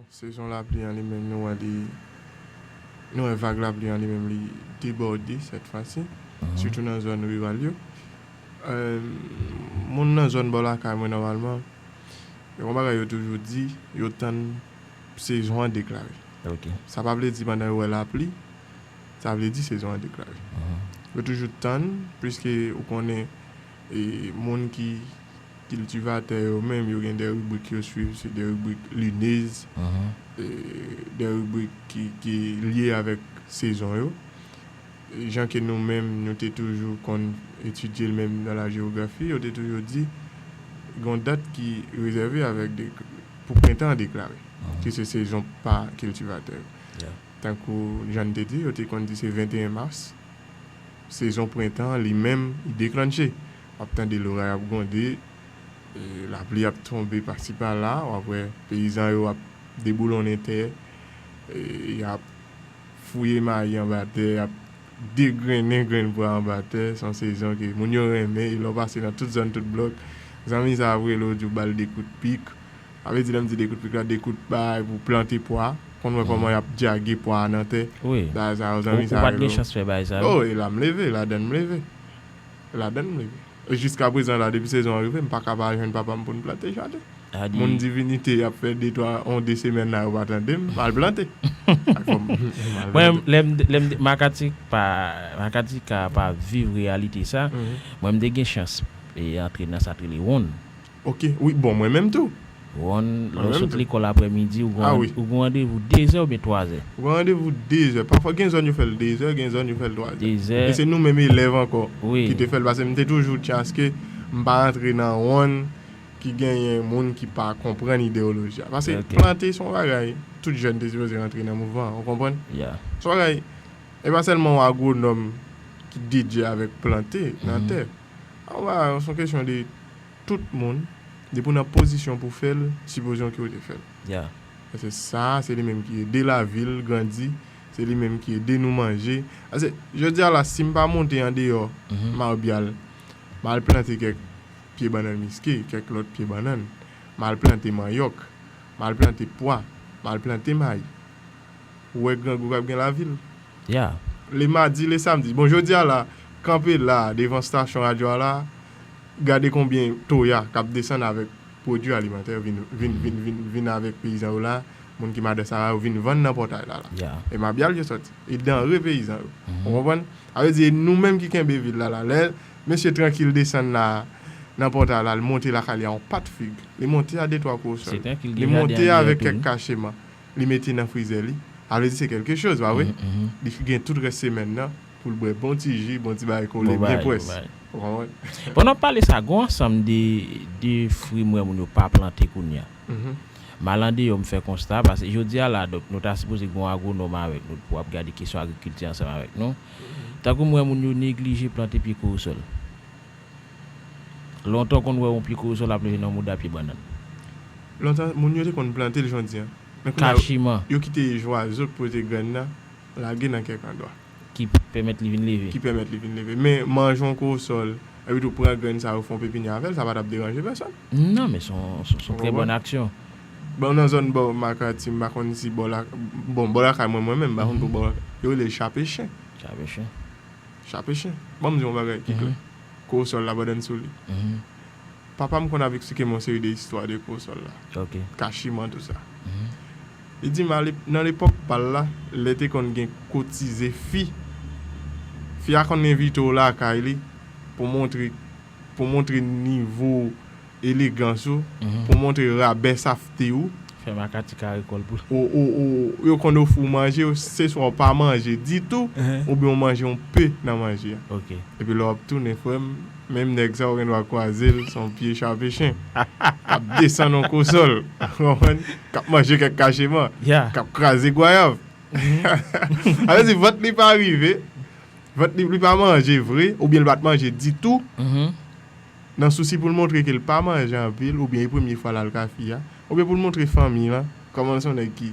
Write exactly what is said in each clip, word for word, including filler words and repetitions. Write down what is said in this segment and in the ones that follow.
Sezon lapli an li menm, nou wè li, nou wè vag lapli an li menm li debòde sèt fwa si, sitou nan zòn riral yo. Euh, moun nan zòn bò lakay mwen nòmalman, yo gon bagay yo toujou di, yo tann sezon an deklare. Ok. Sa pa vle di pandan yo wè lapli, sa vle di sezon an deklare. Yo toujou tann, piske ou konnen e moun ki kiltivatè yo menm, yo gen de ribrik yo swiv, se de ribrik linez, e de ribrik ki, ki lye avèk sezon yo. E jan ke nou menm, nou te toujou konn etidye l menm nan la jewografi, yo te toujou di, gon dat ki rezève avèk de, pou prentan an deklare, ki se sezon pa kiltivatè yo. Tankou Jan te di, yo te konn di se venteyen mas, sezon prentan an li menm, li deklanche. W ap tande loray ap gwonde, e, lapli ap tonbe pasi pala, w ap wè peyizan yo ap deboulonnen tè, e, y ap fouye mayi anba tè, y ap degrennen grenn pwa anba tè. Se yon sezon ke moun yo renmen, e lè w pase nan tout zòn, tout blòk, zanmi sa ap rele w, di w ba l de kout pik. Sa vle di, lè m di de kout pik la, de kout bay pou plante pwa. Konn wè kòman y ap dyage pwa a nan tè. Wi. Bagay sa yo, Ou, zanmi ou sa pa t rele gen w. Chans fè bagay sa yo. Oh, e la m leve, ladan m leve. Ladan m leve. E jiska prezan la, depi sezon an rive, m pa ka pa jwenn papa m pou n plante jaden. Sa di, Moun divinite y ap fè de twa, yon de semèn la, yo pa tande m, m al plante. Ak fò m, m al mwen, plante. lè m, lè m, Makati pa, Makati ka pa viv reyalite sa. Mwen, m te gen chans e antre nan sa k rele wonn. Ok, wi, bon, mwen menm tou. Wonn, lè Mwen w menm sot tou. Lekòl aprèmidi, ou Ah, gen, wi. Ou gen randevou dezè oubyen twazè. Ou gen randevou dezè. Pafwa, gen zòn yo fè l dezè, gen zòn yo fè l twazè. Dezè. E se nou menm elèv ankò Wi. ki te fè l. Pase m te toujou di aske m pa rantre nan wonn ki genyen moun ki pa konprann ideyoloji a. Pase Ok. plante se yon bagay, tout jèn te sipoze rantre nan mouvman an, ou konprann? Ya. Se yon bagay, e pa sèlman yon agwonòm ki dedye avèk plante nan tè. An ba, se yon kesyon de tout moun, depi w nan pozisyon pou fè l, sipozyon ke w te fè l. Ya. Paske sa, se li menm ki ede lavil grandi, se li menm ki ede nou manje. Paske, jodi a la, si m pa monte andeyò Mabyal, m al plante kèk pye bannann miske, kèk lòt pye bannann, m al plante manyòk, m al plante pwa, m al plante mayi. Ou wè grangou k ap gen lavil. Ya. Le madi, le samdi. Bon, jodi a la, kanpe la, devan stasyon radyo a la, gade konbyen toya k ap desann avèk pwodui alimantè vin, vin, vin, vin, vin avèk peyizan yo la, moun ki madan sara yo vin vann nan pòtay la la. Ya. E Mabyal yo sòti. E danre peyizan yo. Ou konprann? Sa vle di, e nou menm ki kenbe vil la la. Lè mesye Trankil desann la, nan pòtay la, li monte lakay li a yon pat fig. Li monte a de twa kosòl. Se Trankil Li gen jaden monte an avèk dèyè kèk tou. Kacheman. Li mete nan frizè li. Sa vle di se kèlke choz, pa vre? Li gen tout rès semèn nan pou l bwè bon ti ji, bon ti bagay kole, Bon byen bagay, pwès. Bon bagay. Ou konprann? Pandan w pale sa, gen yon ansanm de, de fwi m wè moun yo pa plante kounye a. M al andeyò, m fè konsta, paske jodi a la, donk, nou ta sipoze gen yon agwonòm avèk nou pou ap gade kesyon agrikilti ansanm avèk nou. Tankou m wè moun yo neglije plante pye korosòl. Lontan w konn wè yon pye korosòl ap leve nan mouda pye bannann. Lontan, moun yo te konn plante l, jan w di an. Men kounye a, Kachiman, yo kite zwazo k pote grenn nan, lage nan kèk andwa. Ki pèmèt li vin leve. Ki pèmèt li vin leve. Men manje yon korosòl, epi tou pran grenn sa yo fè yon pepinyè avè l, sa pa t ap deranje pèsòn. Non, men se yon, se yon, se yon trè Ou bòn konprann? Aksyon. Bon, nan zòn bò Makati, m pa konn si bò la, bon, bò lakay mwen, mwen menm, m pa konn pou bò lakay. Yo rele chape chen. Chape chen. Chape chen. Ban m di yon bagay ki klè. Korosòl la, bannan sou li. Mhm. Papa m konn ap eksplike m yon seri de istwa de korosòl la. Ok. Kachiman, tou sa. Li di m, ale, nan lepòk pa l la, lè te konn gen kotize fi, fi a konn envite w lakay li pou montre, pou montre nivo elegans ou, pou montre rabè safte ou. Fè Makati kare kò l pou l. Ou, ou, ou, yo konn ofri w manje, se swa w pa manje ditou, oubyen w manje yon pe nan manje a. Ok. Epi lè w ap tounen, frè m, menm nèg sa, ou gen dwa kwaze l, se yon pye chape chen. K ap desann yon kosòl, ou konprann? K ap manje kèk kacheman, Ya. K ap kraze gwayav. Sa vle di, vant li pa rive, vant li, li pa manje vre, oubyen li pa t manje ditou. Mhm. Nan sousi pou l montre ke l pa manje anpil, oubyen e premye fwa l al ka fi a, oubyen pou l montre fanmi l lan kòman l se yon nèg ki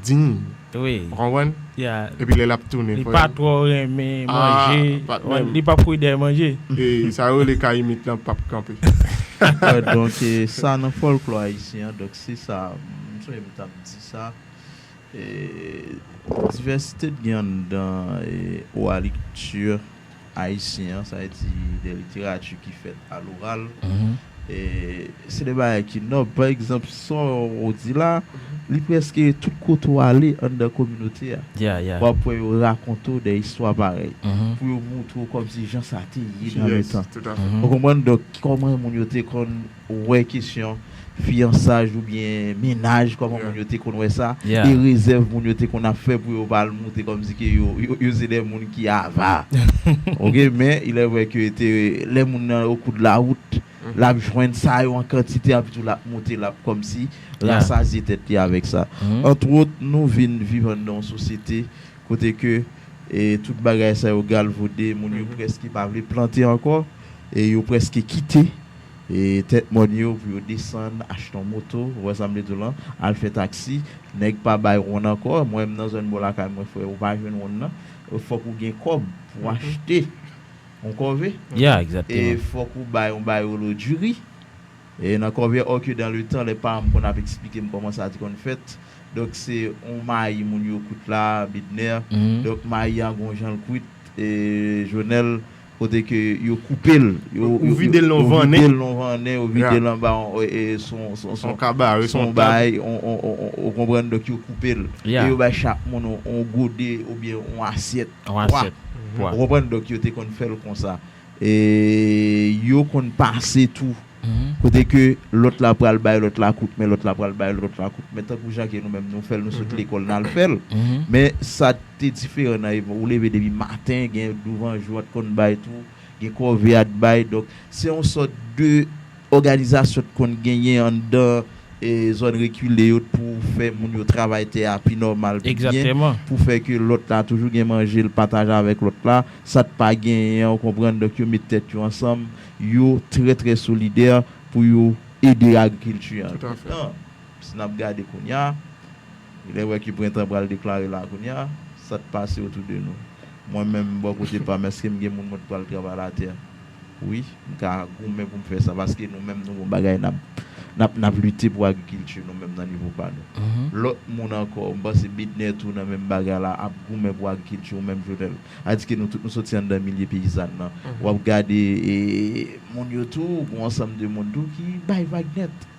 diy. Wi. Ou konprann? Ya. Epi lè l ap tounen, Li frè pa m. twò renmen Ah, manje, pa t man- menm. Li p ap kwè dèyè manje. E sa yo rele kayimit lan p ap kanpe. Wè, donk, e, sa nan fòlklò ayisyen an, donk se sa, m, Mwen menm, m t ap di sa. E, divèsite t gen anndan, e, oralité ayisyen an, sa vle di de literati ki fèt aloral. E, se de bagay ki nòb. Pa egzanp, sa w di la, li prèske tout kote w ale anndan kominote a. W ap wè yo rakonte w de istwa parèy. Pou yo montre w kòmsi jan sa te ye nan letan. Ou konprann? Donk, kòman moun yo te konn wè kesyon fiyansaj oubyen mennaj, kòman moun yo te konn wè sa, e rezèv moun yo te konn ap fè pou yo pa al moute kòmsi ke yo, yo, yo se de moun ki ava. Oke, men il est vrai que te, lè moun nan au cours de la route, l ap jwenn sa yo an kantite, anpi tou l ap moute, l ap kòmsi rasazye tèt li avèk sa. Antwòt, nou vin viv anndan yon sosyete kote ke, e, tout bagay sa yo galvode, moun yo prèske pa vle plante ankò, e yo prèske kite, e, tèt mòn yo pou yo desann, achte yon moto, ou wè sa m vle di w lan, al fè taksi, nèg pa bay wonn ankò. Mwen menm nan zòn bò lakay mwen, frè, ou pa jwenn wonn nan, fòk ou gen kòb pou achte yon kòve. E fòk ou bay yon bayolo diri. E nan kòve, or que dans le temps, lè paran m konn ap eksplike m kòman sa te konn fèt. Donk, se yon mayi moun yo kout la, Bidner. Donk, mayi a gon jan l kwit, e, Jonel, kote ke yo koupe l. Yo, yo, yo, yo vide l nan yon vannen, yo vide l anba yon, e, e, son, son, son, son bagay, on, on, on, on, ou konprann, donk yo koupe l. E yo bay chak moun yon, yon gode oubyen yon asyèt pwa. Ou konprann, donk yo te konn fè l konsa. E yo konn pase tou. Kote ke lòt la pral bay lòt la kout men, lòt la pral bay lòt la kout men, tankou jan ke nou menm nou fè l, nou sot lekòl n al fè l. Men sa te diferan nan epòk, ou leve depi maten, gen douvanjou a t konn bay tou, gen kòve a t bay. Donk, se yon sòt de òganizasyon t konn genyen anndan, e, zòn rekile yo pou fè moun yo travay tè a pi nòmal, pi byen, pou fè ke lòt la toujou gen manje l pataje avèk lòt la. Sa t pa genyen an, ou konprann, donk yo met tèt yo ansanm, yo trè, trè solidè pou yo ede agrikilti an. Mentnan, si n ap gade kounye a, lè w wè ke prentan pral deklare la kounye a, sa t pase otou de nou? Mwen menm, bò kote pa m, èske m gen moun mwen t pral travay latè? Wi, m ka goumen pou m fè sa, paske nou menm nou gon bagay n ap, n ap, n ap lite pou agrikilti nou menm nan nivo pa nou. Lòt moun ankò, m panse Bidner tou nan menm bagay la, ap goumen pou agrikilti ou menm Jonel. Sa di ke nou tout nou soti anndan milye peyizàn nan. W ap gade, e, moun yo tou, gon ansanm de moun tou ki bay vag nèt.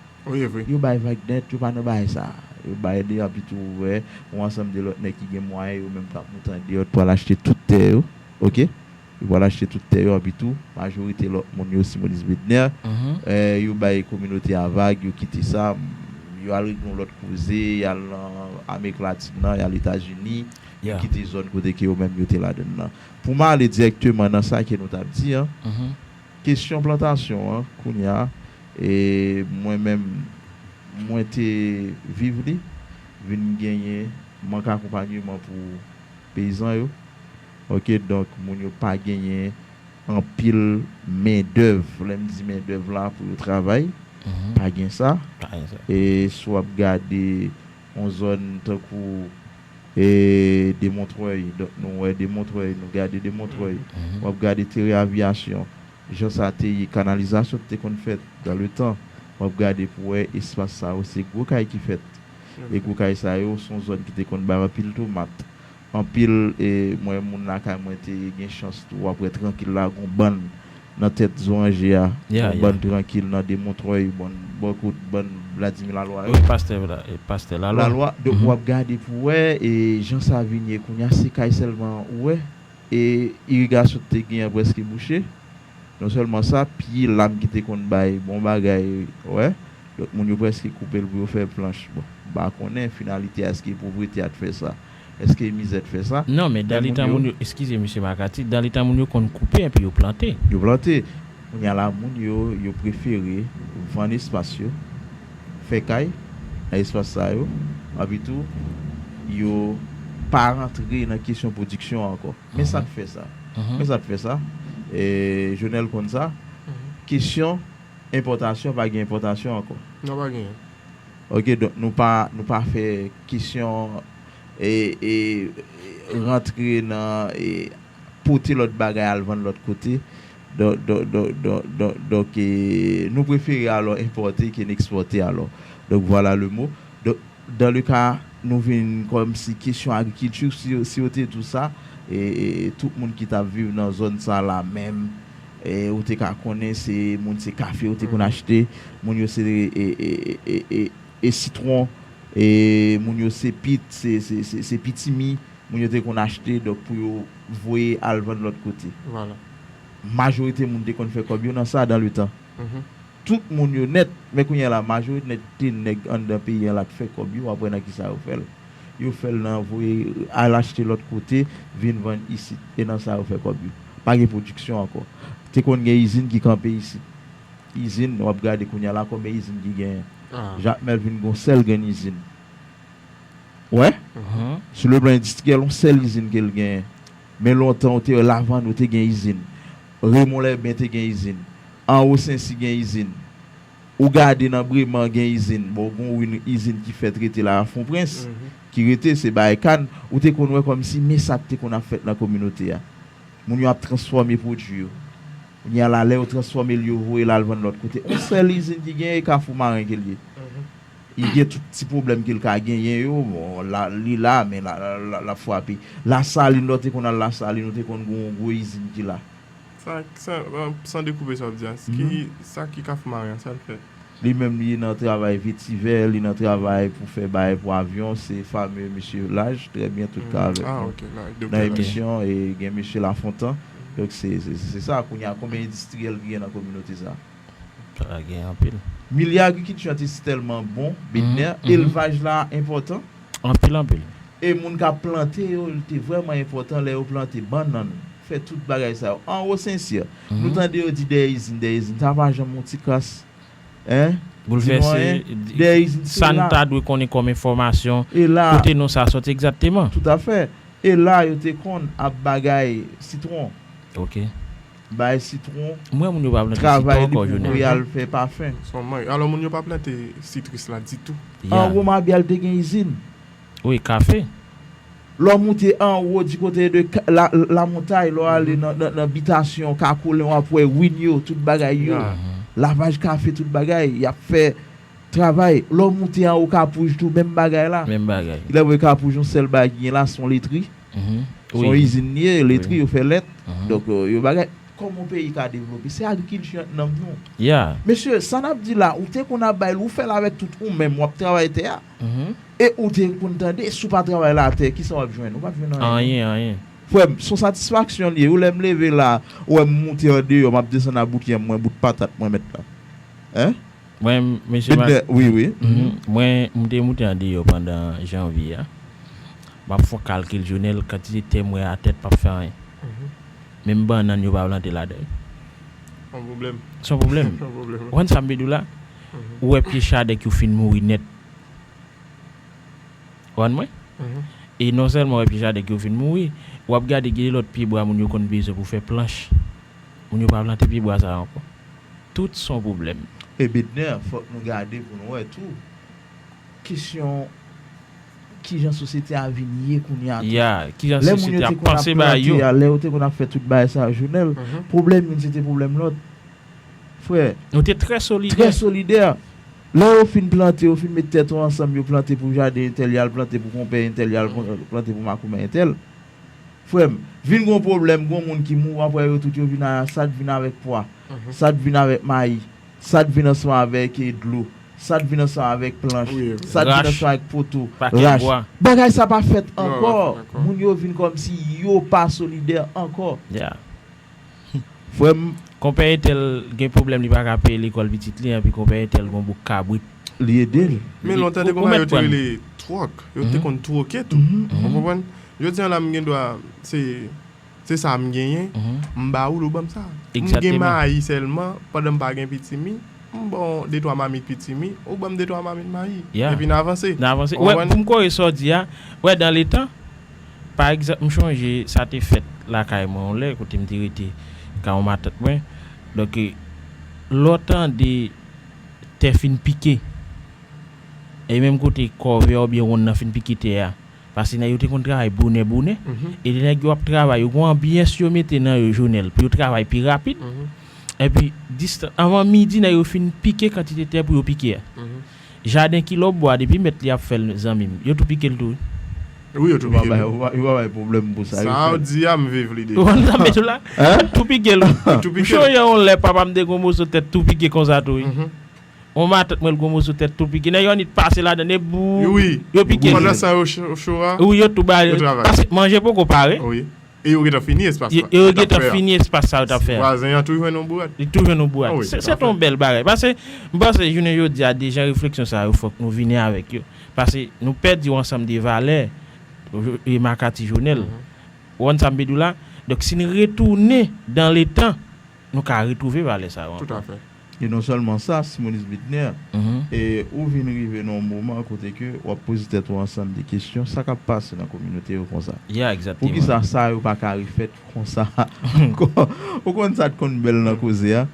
Yo bay vag nèt, yo pa nan bagay sa. Yo bay li, anpi tou, ou wè, yon ansanm de lòt nèg ki gen mwayen, yo menm k ap moute andeyò, pral achte tout tè yo, oke? Yo pral achte tout tè yo, anpi tou, majorite lòt moun yo, Simonis Bedner, e, yo bay kominote a vag, yo kite sa, yo al regle yon lòt koze, y al nan Amerik Latin nan, y al Etazini, yo kite zòn kote ke yo menm yo te ladann nan. Pou m ale dirèkteman nan sa ke nou t ap di an, kesyon plantasyon an, kounye a, e mwen menm, mwen te viv li, vin genyen mank akonpanyeman pou peyizan yo. Oke, donk, moun yo pa genyen anpil mendèv. Lè m di mendèv la pou yo travay, pa gen sa. E si w ap gade yon zòn tankou, e, Demontrèy, donk nou wè Demontrèy, nou gade Demontrèy, w ap gade Terre Aviation, jan sa te ye, kanalizasyon ki te konn fèt dans le temps, w ap gade pou wè espas sa yo, se gwo kay ki fèt. E gwo kay sa yo, se yon zòn ki te konn bay anpil tomat. Anpil, e, mwen, moun lakay mwen te gen chans tou, w ap wè trankil la, gon bann nan tèt zoranje a, gon bann trankil nan Demontrèy, bann bò kot bann Vladimir Lalwa yo. Wi, pastè la, e, pastè Lalwa. Lalwa, donk w ap gade pou wè, e, jan sa vin ye kounye a, se kay sèlman ou wè, e irigasyon te gen an prèske bouche. Non sèlman sa, pye lam ki te konn bay bon bagay, wè, lòt moun yo prèske koupe l pou yo fè planch. Bon, m pa konnen finalite a, èske povrete a t fè sa? Èske mizè t fè sa? Non, men dan letan moun yo, eskize, mesye Makati, dan letan moun yo konn koupe epi yo plante. Yo plante. Kounye a la, moun yo, yo prefere vann espas yo, fè kay nan espas sa yo, anpi tou, yo pa rantre nan kesyon pwodiksyon an ankò. Men sa k fè sa. Men sa k fè sa. E, Jonel konn sa. Kesyon enpòtasyon, pa gen enpòtasyon ankò. Non, pa genyen. Oke, donk nou pa, nou pa fè kesyon, e, e, e, rantre nan, e, pote lòt bagay al vann lòt kote. Donk, donk, donk, donk, donk, donk, e, nou prefere alò enpòte ke n ekspòte alò. Donk, voilà le mot. Donk, dans le cas, nou vin kòmsi kesyon agrikilti, si, si yo te di w sa, e, e, tout moun ki t ap viv nan zòn sa la menm, e, ou te ka konnen se moun se kafe yo te konn achte, moun yo se, e, e, e, e, e, e sitwon, e moun yo se pit, se, se, se, se pitimi, moun yo te konn achte, donk pou yo voye al vann lòt kote. Vwala. Majorite moun te konn fè kòb yo nan sa, dans le temps. Tout moun yo nèt, men kounye a la, majorite nèg anndan peyi an la k fè kòb yo, w ap wè nan kisa yo fè l. Yo fè l nan voye al achte lòt kote, vin vann isit. E nan sa yo fè kòb yo. Pa gen pwodiksyon ankò. Te konn gen izin ki kanpe isit. Izin, w ap gade kounye a la, konbyen izin ki genyen. Jakmèl vin gen yon sèl grenn izin. Wè? Sou le plan endistriyèl, yon sèl izin ke l genyen. Men lontan, ou te wè Lavann, ou te gen izin. Remon Lèben te gen izin. Anwo Sensi gen izin. Ou gade nan Breman gen izin. Bon, gen yon izin ki fèt rete la, Fonprens, ki rete, se bay kann. Ou te konn wè kòmsi, men sa k te konn ap fèt nan kominote a. Moun yo ap transfòme pwodui yo. Kounye a la, lè yo transfòme l, yo voye l al vann lòt kote. Yon sèl izin ki genyen, e Kafou Maren ke l ye. Li gen tout ti pwoblèm ke l ka genyen yo, bon, la, li la, men la, la, la, l ap frape. Lasalin, lè w te konn al Lasalin, ou te konn gen yon gwo izin ki la. Sa, sa, san dekoupe sa w ap di a, ki, sa ki Kafou Maren an, sa l fè? Li menm, li nan travay vetivè, li nan travay pou fè bagay pou avyon, se fame mesye Laj, trè byen, tout ka avèk nou. Nan emisyon, e gen mesye Lafontan. Donk, se, se, se sa, kounye a, konbyen endistriyèl ki gen nan kominote sa? Pa gen anpil. Milye agrikilti an te si tèlman bon, Bedner, elvaj la enpòtan. Anpil, anpil. E moun k ap plante yo, li te vrèman enpòtan lè yo plante bannann, fè tout bagay sa yo. Anwo Sensi, nou tande yo di dèyè izin, dèyè izin, sa pa janm yon ti kras. Hein? Di nou anyen. Dèyè izin, se la. Sa n ta dwe konnen kòm enfòmasyon, kote non sa soti egzakteman. Toutafè. E la, yo te konn ap bagay sitwon. Ok. Bay sitwon. Mwen, moun yo pa plante sitwon ankò, Jonel. Travay li pou voye al fè pafen. Alò, moun yo pa plante sitris la ditou. Anwo Mabyal te gen izin. Wi, kafe. Lè w moute anwo, di kote de ka-, la, la montay, lè w ale nan, nan, nan bitasyon, Kakolen, w ap wè win yo, tout bagay yo. Lavaj kafe, tout bagay, y ap fè travay. Lè w moute anwo Kapouj tou, menm bagay la. Menm bagay. Lè w wè Kapouj, yon sèl bagay ki gen la, se yon letri. Se yon izin li ye, letri, yo fè lèt. Donk, euh, yo bagay. Kòman yon peyi ka devlope? Se agrikilti ant nanm nou. Mesye, sa n ap di la, ou te konn ap bay l, ou fè l avèk tout ou menm, w ap travay tè a. E ou te konn tande, si w pa travay latè, kisa w ap jwenn? Ou p ap jwenn anyen. Anyen, anyen. Frè m, se yon satisfaksyon li ye. Ou lè m leve la, ou wè m moute andeyò, m ap desann a bout yanm mwen, bout patat mwen mèt la. Hein? Mwen, mesye Mak, wi, wi. Mwen, m te moute andeyò pandan janvye a. M ap fè yon kalkil, Jonel, kantite tè m wè atè, p ap fè anyen. Menm bannann yo pa plante ladan l. Se yon pwoblèm. Se yon pwoblèm. Ou konn sa m vle di w la? Ou wè pye chadèk yo fin mouri nèt. Ou konprann mwen? E non sèlman w wè pye chadèk yo fin mouri, w ap gade gen de lòt pyebwa moun yo konn bezwen pou fè planch. Moun yo pa plante pyebwa sa yo ankò. Tout se yon pwoblèm. E Bedner, fòk nou gade pou nou wè tou. Kesyon kijan sosyete a vin ye kounye a tou. Ya, kijan sosyete a panse bagay yo. Lè moun yo te konn ap plante a, lè yo te konn ap fè tout bagay sa yo, Jonel, pwoblèm youn se te pwoblèm lòt. Frè, nou te trè solidè. Trè solidè. Lè yo fin plante, yo fin met tèt yo ansanm, yo plante pou jaden entèl, y al plante pou konpè entèl, y al plante pou makoumè entèl. Frè m, vin gon pwoblèm, gon moun ki mouri, apre yo tout yo vin a, sa t vin avèk pwa, sa t vin avèk mayi, sa t vin ansanm avèk, e, dlo, sa t vin ansanm avèk planch, sa t vin ansanm avèk poto, rach. Bagay sa pa fèt ankò. Moun yo vin kòmsi yo pa solidè ankò. Frè m. Konpè entèl gen pwoblèm, li pa ka peye lekòl pitit li, epi konpè entèl gon bouk kabrit. Li ede l. Men lontan te gon bagay yo te rele twòk. Yo te konn twoke tou. Ou konprann? Jodi a la, m gen dwa, se, se sa m genyen, m ba ou l, ou ban m sa. M gen mayi sèlman, pandan m pa gen pitimi, m ba w de twa mamit pitimi, ou ban m de twa mamit mayi. Epi n avanse. N avanse. Ou konprann? Pou m kore sa w di a, wè, dans le temps, pa egzanp, m chonje sa te fèt lakay mwen yon lè, kote m te rete kay yon matant mwen. Donk, e, lè w tande tè fin pike, e menm kote kòvè oubyen wonn nan fin pike tè a, paske nèg yo te konn travay bonè, bonè, e lè nèg yo ap travay, yo gon anbyans yo mete nan yo, Jonel, pou yo travay pi rapid. Epi, distan, anvan midi, nèg yo fin pike kantite tè pou yo pike a. Jaden kilòb bwa depi mèt li ap fè l zanmi m. Yo tou pike l tou wi. Wi, yo tou pike l. Yo pa bay pwoblèm pou sa. Sa w di a, m viv li deja. Ou konn sa m met ou la? Yo tou pike l. Yo tou pike l. M chonje yon lè papa m te gon moso tèt tou pike konsa tou wi. On matant mwen l gon moso tèt tou pike. Nèg yo annik pase ladan e bou. Wi. Yo pike l. Pandan sa yo cho a. Wi, yo tou bay. Yo travay. Paske manje poko pare. Wi. E yo gentan fini espas la. E yo gentan fini espas sa yo t ap fè a. Vwazen an tou jwenn yon bourad. Li tou jwenn yon bourad. Se se t yon bèl bagay. Paske m panse jounen jodi a dejan refleksyon sa yo fòk nou vini avèk yo. Paske nou pèdi yon ansanm de valè e Makati Jonèl. Ou konn sa m vle di w la? Donk si n retounen dan letan, nou ka retwouve valè sa yo ankò. Toutafè. E non sèlman sa, Simonis Bidner, e ou vin rive nan yon moman kote ke w ap poze tèt ou ansanm de kesyon, sa k ap pase nan kominote yo konsa? Poukisa sa yo pa ka refèt konsa ankò? Ou konn sa t konn bèl nan koze a?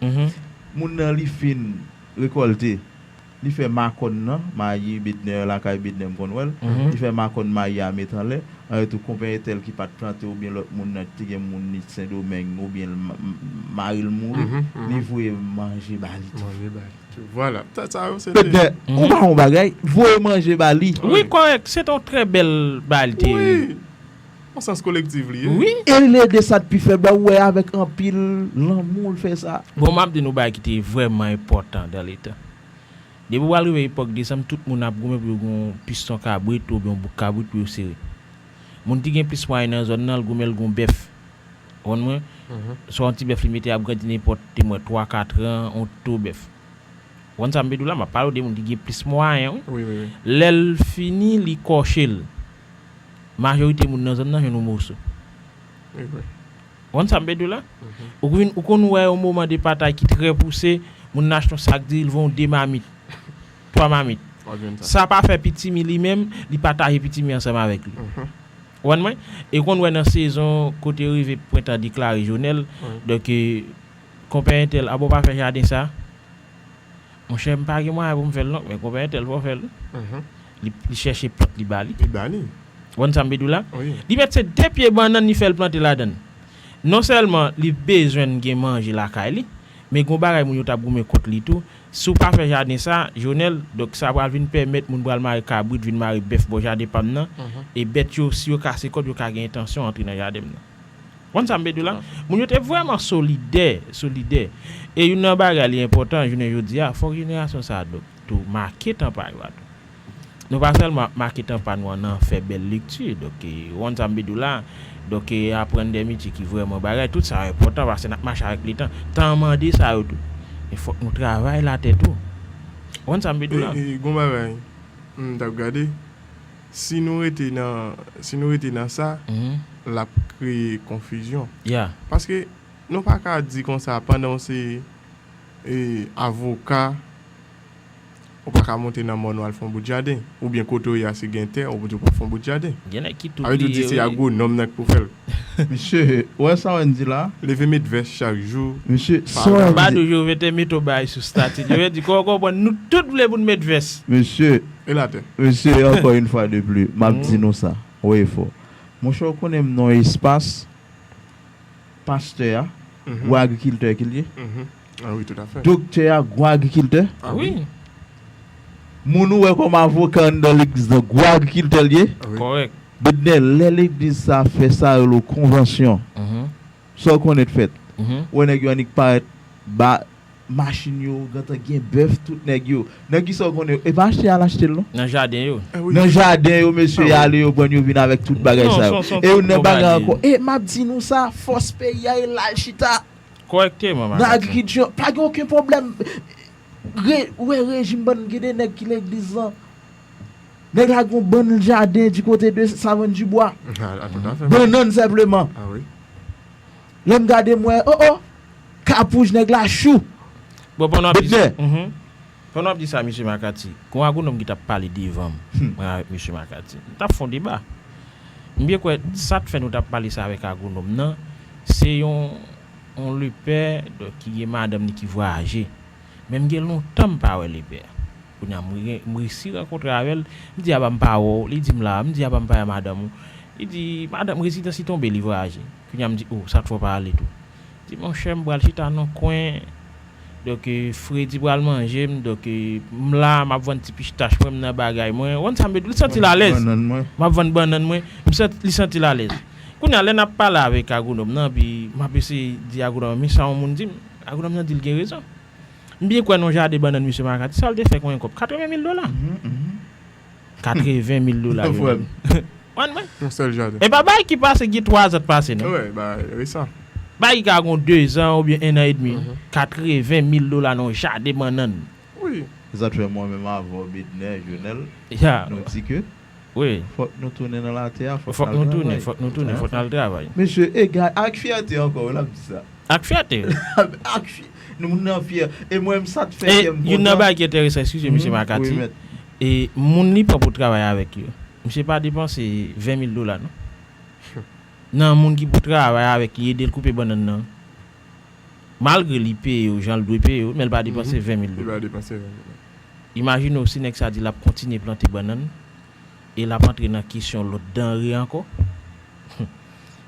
Moun nan li fin rekòlte, li fè makòn nan, mayi Bidner lakay Bidner m konn wè l, li fè makòn mayi a met anlè, An retou, konpè entèl ki pa t plante oubyen lòt moun nan te gen moun li Sendomeng oubyen l ma- m- mari l mouri, li voye manje ba li tou. Manje ba li tou. Vwala. Sa, sa yo se de Petnè, ou pa yon bagay, voye manje ba li. Wi, kòrèk. Se te yon trè bèl bagay li te ye. Wi. Yon sans kolektif li ye. Wi. E l ede sa t pi fèb la, ou wè avèk anpil lanmou l fè sa. Bon, m ap di nou bagay ki te vrèman enpòtan dan letan. Depi w al rive epòk desanm, tout moun ap goumen pou yo gen yon piston kabrit oubyen yon bouk kabrit pou yo sere. Moun ki gen plis mwayen nan zòn nan, l goumen, l gen yon bèf. Ou konprann mwen? Swa yon ti bèf li mete ap grandi nenpòt, te mwen twa, kat an, yon to bèf. Ou konn sa m vle di w la? M ap pale w de moun ki gen plis mwayen, wi. Wi, wi, wi. Lè l fini, li kòche l. Majorite moun nan zòn nan jwenn yon moso. Wi, wi. Ou konn sa m vle di w la? Ou vin, ou konn wè yon moman de patay ki trè pouse, moun nan achte yon sak diri, l vann w de mamit, twa mamit. W ap jwenn sa. Sa pa fè pitimi li menm, li pataje pitimi ansanm avèk li. Ou konprann mwen? E ou konn wè nan sezon kote rive prentan deklare Jonèl, donk, e, konpè entèl, a bon pa fè jaden sa? Monchè, m pa gen mwayen pou m fè l non, men konpè entèl fò fè l. Li, li chèche plant, li ba li. Li ba li. Ou konn sa m vle di w la? Wi. Li mèt se de pye bannann li fè l plante ladan l. Non sèlman li bezwen gen manje lakay li, men gon bagay moun yo t ap goumen kont li tou. Si w pa fè jaden sa, Jonèl, donk sa pral vin pèmèt moun pral mare kabrit, vin mare bèf bò jaden pa m nan. E bèt yo, si yo kase kòd, yo ka gen entansyon antre nan jaden m nan. Konn sa m vle di w la? Moun yo te vrèman solidè, solidè. E youn nan bagay li enpòtan, jounen jodi a, fòk jenerasyon sa a, donk, tou make tan pa yo a tou. Nou pa sèlman ap make tan pa nou an nan fè bèl lekti, donk, e, ou konn sa m vle di w la? Donk, e, aprann de metye ki vrèman bagay, tout sa yo enpòtan, paske n ap mache avèk letan. Tan an mande sa yo tou. E fòk nou travay latè tou. Ou konn sa m vle di w la? E, e, gon bagay, m t ap gade. Si nou rete nan, si nou rete nan sa, l ap kreye konfizyon. Paske nou pa ka di konsa, pandan w se, e, avoka, ou pa ka monte nan mòn ou al fè yon bout jaden. Oubyen kote w ye a se gen tè, ou di w pral fè yon bout jaden. Gen nèg ki tou bliye, wi. Sa vle di se agwonòm nan ki pou fè l. Mesye, ou wè sa Wendy la? Leve met vès chak jou. Mesye, pa sa Wendy. M pa toujou vete met yon bagay sou stati. Yo di, kon w konprann, nou tout vle pou n met vès. Mesye, E latè. Mesye, ankò yon fwa de pli, m ap di nou sa. Woye fò. Monchè, ou konnen m nan yon espas, pastè a, gwo agrikiltè ke l ye. Ah wi, toutafè. Doktè a, gwo agrikiltè. Ah wi. Moun ou wè kòm avoka anndan legliz lan, gwo agrikiltè l ye. Ah wi. Kòrèk. Bidnè, lè legliz sa fè sa yo rele konvansyon, sa w konnen t fèt. Ou wè nèg yo annik parèt ba machin yo, gentan gen bèf, tout nèg yo. Nan kisa w konnen yo? E pa achte y al achte l non. Nan jaden yo. Nan jaden yo, mesye, y ale, yo pran, yo vin avèk tout bagay sa yo. E youn nan bagay ankò. E m ap di nou sa, fòs peyi a e la l chita. Kòrèkteman, nan agrikilti, pa gen okenn pwoblèm. Re, ou wè rejim bann, gen de nèg ki legliz lan. Nèg la gen yon bann jaden di kote de Savann Dibwa. Bannann senpleman. Lè m gade m wè, o o, Kapouj nèg la chou. Bon, pandan w ap di sa, pandan w ap di sa, mesye Makati, gon agwonòm ki t ap pale devan m, mwen avèk mesye Makati. M t ap fè yon deba. M byen kwè sa t fè nou t ap pale sa avèk agwonòm nan, se yon, yon lepè, donk, ki gen madanm li ki vwayaje. Men m gen lontan m pa wè lepè a. Kounye a m re, m resi rankontre avè l, m di, "Aba m pa wè w." Li di m la, m di, "Aba m pa wè madanm ou." Li di, "Madanm, rezidans li tonbe, li vwayaje." Kounye a m di, "O, sa t fè w pa ale tou?" Li di, "Monchè, m pral chita nan kwen, Donk, eh, fredi pral manje m. Donk, eh, m la, m ap vann ti pistach mwen, m nan bagay mwen. Ou konn sa m vle di w, li santi l alèz. M ap vann bannann mwen. M santi, li santi l alèz. Kounye a, lè n ap pale avèk agwonòm nan, pi m ap eseye di agwonòm, men sa yon moun di m, agwonòm nan di l gen rezon. M byen kwè nan yon jaden bannann, mesye Marc a di, sa l te fè konbyen kòb? Katreven mil dola. Katreven mil dola, Lionel. Konprann mwen? Yon sèl jaden. E pa bagay ki pase, gen twa zan pase, non? Wi, bagay resan. Bagay ki ka gon de zan oubyen en an edmi. Katreven mil dola nan yon jaden bannann. Wi. Se sa k fè mwen menm avè w, Bedner, Jonel, nou di ke fòk nou tounen nan latè a, fòk nou tounen, fòk nou tounen, fòk n al travay. Mesye, e gad, ak fyète ankò, wi, l ap di sa. Ak fyète. Ak fy-, nou, moun nan fyè. E mwen menm, sa k fè kè m kontan. Youn nan bagay ki enteresan, eskize, mesye Marc a di, e moun li pran pou travay avèk yo, misye pa depanse ven mil dola, non. Nan moun ki pou travay avèk li, ede l koupe bannann nan. Malgre li peye yo jan l dwe peye yo, men l pa depanse ven mil dola. Li pa depanse ven mil dola. Imajine w si nèg sa di l ap kontinye plante bannann e l ap antre nan kesyon lòt danre ankò.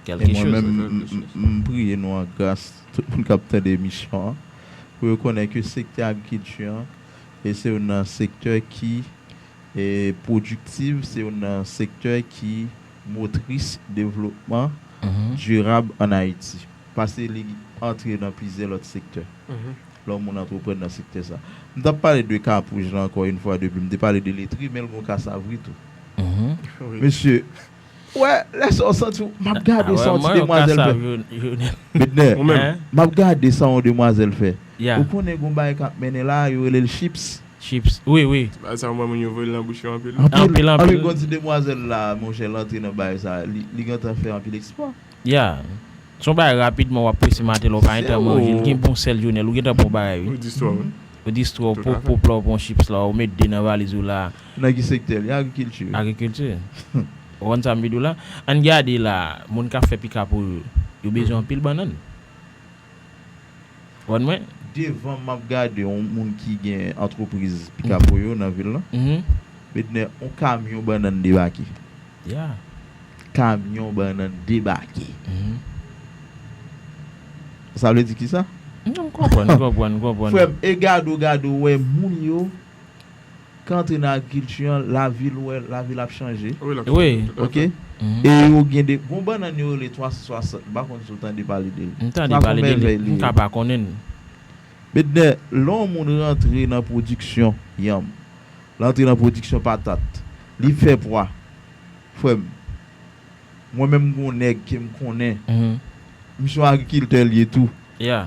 Kèlke choz. E mwen menm, m, m, m priye nou an gras, tout moun k ap tande emisyon an, pou yo konnen ke sektè agrikilti an, e se youn nan sektè ki e pwodiktiv, se youn nan sektè ki motris devlopman dirab ann Ayiti. Paske li antre nan plizyè lòt sektè. Lè yon moun antreprann nan sektè sa. M t ap pale de kapouj la ankò yon fwa depi, m te pale de letri, men l gon kasavri tou. Mesye, wè, lè sa w santi w, m ap gade sa yon ti demwazèl fè. Bedner, m ap gade sa yon demwazèl fè. Ou konnen gon bagay k ap mennen la, yo rele l chips. Chips. Wi, wi. Bagay sa, mwen, moun yo voye l nan bouch yo anpil. Anpil, anpil, anpil. Anpil, gon ti demwazèl la, monchè, l antre nan bagay sa. Li, li gentan fè anpil ekspò. Ya. Se yon bagay rapidman w ap prese maten lè w pa gentan manje. Li gen bon sèl, Jonel. Ou gentan pran yon bagay, wi. Ou distwè w, wi. Ou distwè w, pop, pop la, w pran chips la, ou met de nan valiz ou la. Nan ki sektè li? Agrikilti. Agrikilti. Ou konn sa m vle di w la? Ann gade la, moun k ap fè pikapo yo, yo bezwen anpil bannann. Konprann mwen? Devan m ap gade yon moun ki gen antrepriz pikapo yo nan vil lan. Bedner, yon kamyon bannann debake. Ya. Kamyon bannann debake. Sa vle di kisa? Non, m konprann, m konprann, m konprann. Frè m, e gade w, gade w wè moun yo k antre nan agrikilti an, lavi l wè, lavi l ap chanje. Wi, l ap chanje, tout à fait. Oke? E yo gen de, gon bannann yo rele twa san swasant, m pa konn si w tande pale de li. M tande pale de li, m ka pa konnen l. Bedner, lè yon moun rantre nan pwodiksyon yanm, l antre nan pwodiksyon patat, li fè pwa, frè m, mwen menm gon nèg ke m konnen, misye yon agrikiltè l ye tou. Ya.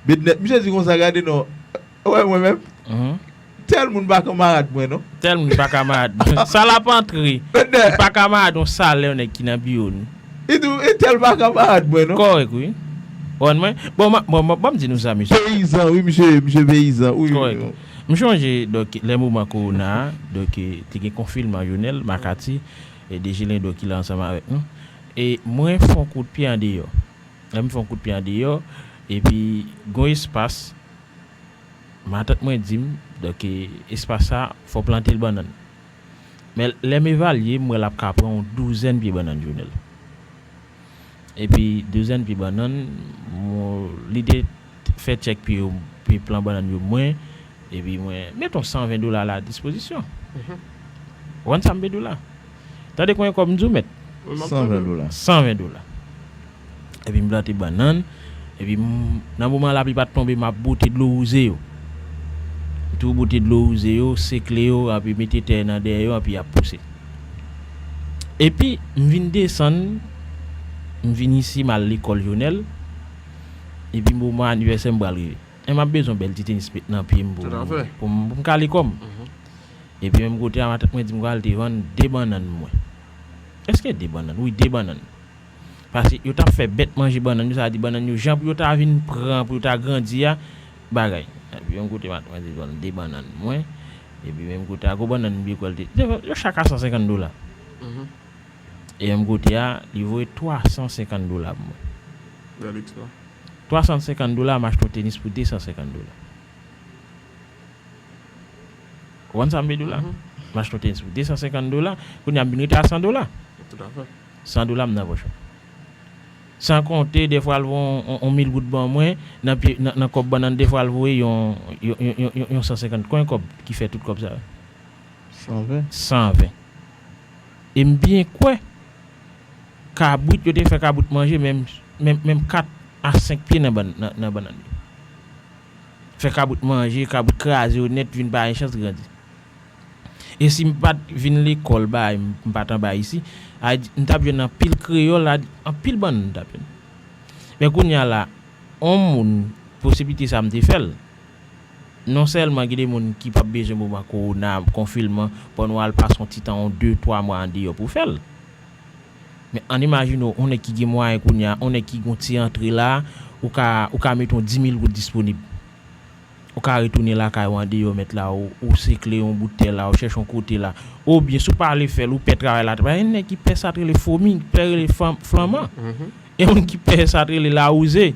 Bedner, misye di konsa, gade non, wè mwen menm, tèl moun pa kanmarad mwen non. Tèl moun pa kanmarad mwen. Sa l ap antre, li pa kanmarad yon salè yon nèg ki nan biwo l. Li di w, e tèl pa kanmarad mwen non. Kòrèk, wi. Konprann mwen? Bon, m, bon, bon, ban m di nou sa, mesye. Peyizan, wi, misye, misye peyizan, wi. Kòrèk. M chonje, donk, lè moman kowona a, donk, te gen konfinman, Jonel, Makati, e Dejelen, donk, ki la ansanm avèk nou. E mwen fè yon kout pye andeyò. Lè m fè yon kout pye andeyò, epi gon espas, matant mwen di m, donk, espas sa, fò w plante l bannann. Men lè m evalye, m wè l ap ka pran yon douzèn pye bannann, Jonel. Epi douzèn pye bannann, mwen, li te fè tchèk pye yo, pye plan bannann yo mwen, epi mwen met yon san ven dola a la dispozisyon. Ou konn sa m vle di w la? Tande konbyen kòb m di w, mèt? San ven dola. San ven dola. Epi m plante bannann, epi m, nan moman lapli pa t tonbe, m ap bwote dlo wouze yo. M toujou bwote dlo wouze yo, sekle yo, epi mete tè nan dèyè yo, epi y ap pouse. Epi, m vin desann, m vin isi, m al lekòl, Jonel, epi moman anivèsè m pral rive. E m ap bezwen bèl ti tenis met nan pye m pou, pou m, pou m kale kò m. Epi menm kote a, matant mwen di m pral te vann de bannann mwen. Èske de bannann? Wi, de bannann. Paske yo t ap fè bèt manje bannann yo, sa vle di bannann yo, jan pou yo ta vin pran, pou yo ta grandi a, bagay. Epi menm kote matant mwen di vann de bannann mwen. Epi menm kote a, gwo bannann m byen kwè l te, yo chak a san senkant dola. E menm kote a, li voye twa san senkant dola pou mwen. Bèl eksplwa. Twa san senkant dola, m achte yon tenis pou de san senkant dola. Ou konn sa m vle di w la? M achte yon tenis pou de san senkant dola, kounye a m vin rete a san dola. Tout à fait. San dola m nan pòch mwen. San konte, dèfwa l voye yon, yon, yon mil goud ban mwen, nan, pye, nan, nan kòb bannann, dèfwa l voye yon, yon, yon, yon, yon, yon san senkant. Konbyen kòb ki fè tout kòb sa yo? San ven. San ven. E m byen kwè, kabrit, yo te fè kabrit manje menm, menm, menm kat a senk pye nan bann, nan, nan bannann yo. Fè kabrit manje, kabrit kraze yo nèt, vin pa gen chans grandi. E si m pa t vin lekòl, bay, m pa t anba isi, a di, m t ap jwenn anpil kreyòl, a di, anpil bannann m t ap jwenn. Men kounye a la, yon moun, posiblite sa m te fè l. Non sèlman gen de moun ki p ap bezwen moman kowona, konfinman, pandan w al pase yon ti tan, yon de, twa mwa andeyò pou w fè l. Men ann imajine w, yon nèg ki gen mwayen kounye a, yon nèg ki gen yon ti rantre la, ou ka, ou ka mete yon di mil goud disponib. Ou ka retounen lakay ou andeyò mèt la, ou, ou sekle yon bout tè la, ou chèche yon kote la. Oubyen, si w pa vle fè l, ou pè travay la. Pa gen nèg ki pè sa t rele fomi, ki pè rele flan-, flanman. Mhm. E moun ki pè sa t rele lawouze.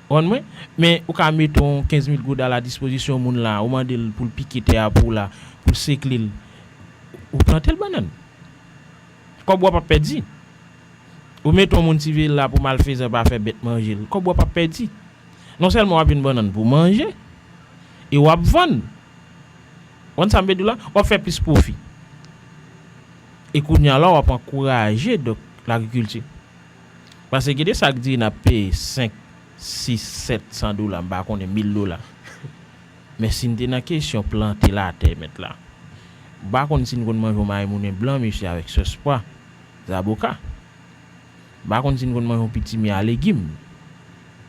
Ou konprann mwen? Men ou ka mete yon kenz mil goud a la dispozisyon moun la, ou mande l pou l pike tè a pou w la, pou l sekle l. Ou plante l bannann. Kòb w ap pèdi. Ou mete yon moun siveye l la pou malfezan pa fè bèt manje l. Kòb w ap pèdi. Non sèlman w ap jwenn bannann pou manje, e w ap vann. Ou konn sa m vle di w la? W ap fè plis pwofi. E kounye a la, w ap ankouraje, donk, lagrikilti. Paske gen de sak di n ap peye senk, sis, sèt san dola, m pa konnen, mil dola. Men si n te nan kesyon plante latè, mèt la, m pa konn si n konn manje yon mayimounen blan, mesye, avèk sòs pwa, zaboka. M pa konn si n konn manje yon pitimi a legim.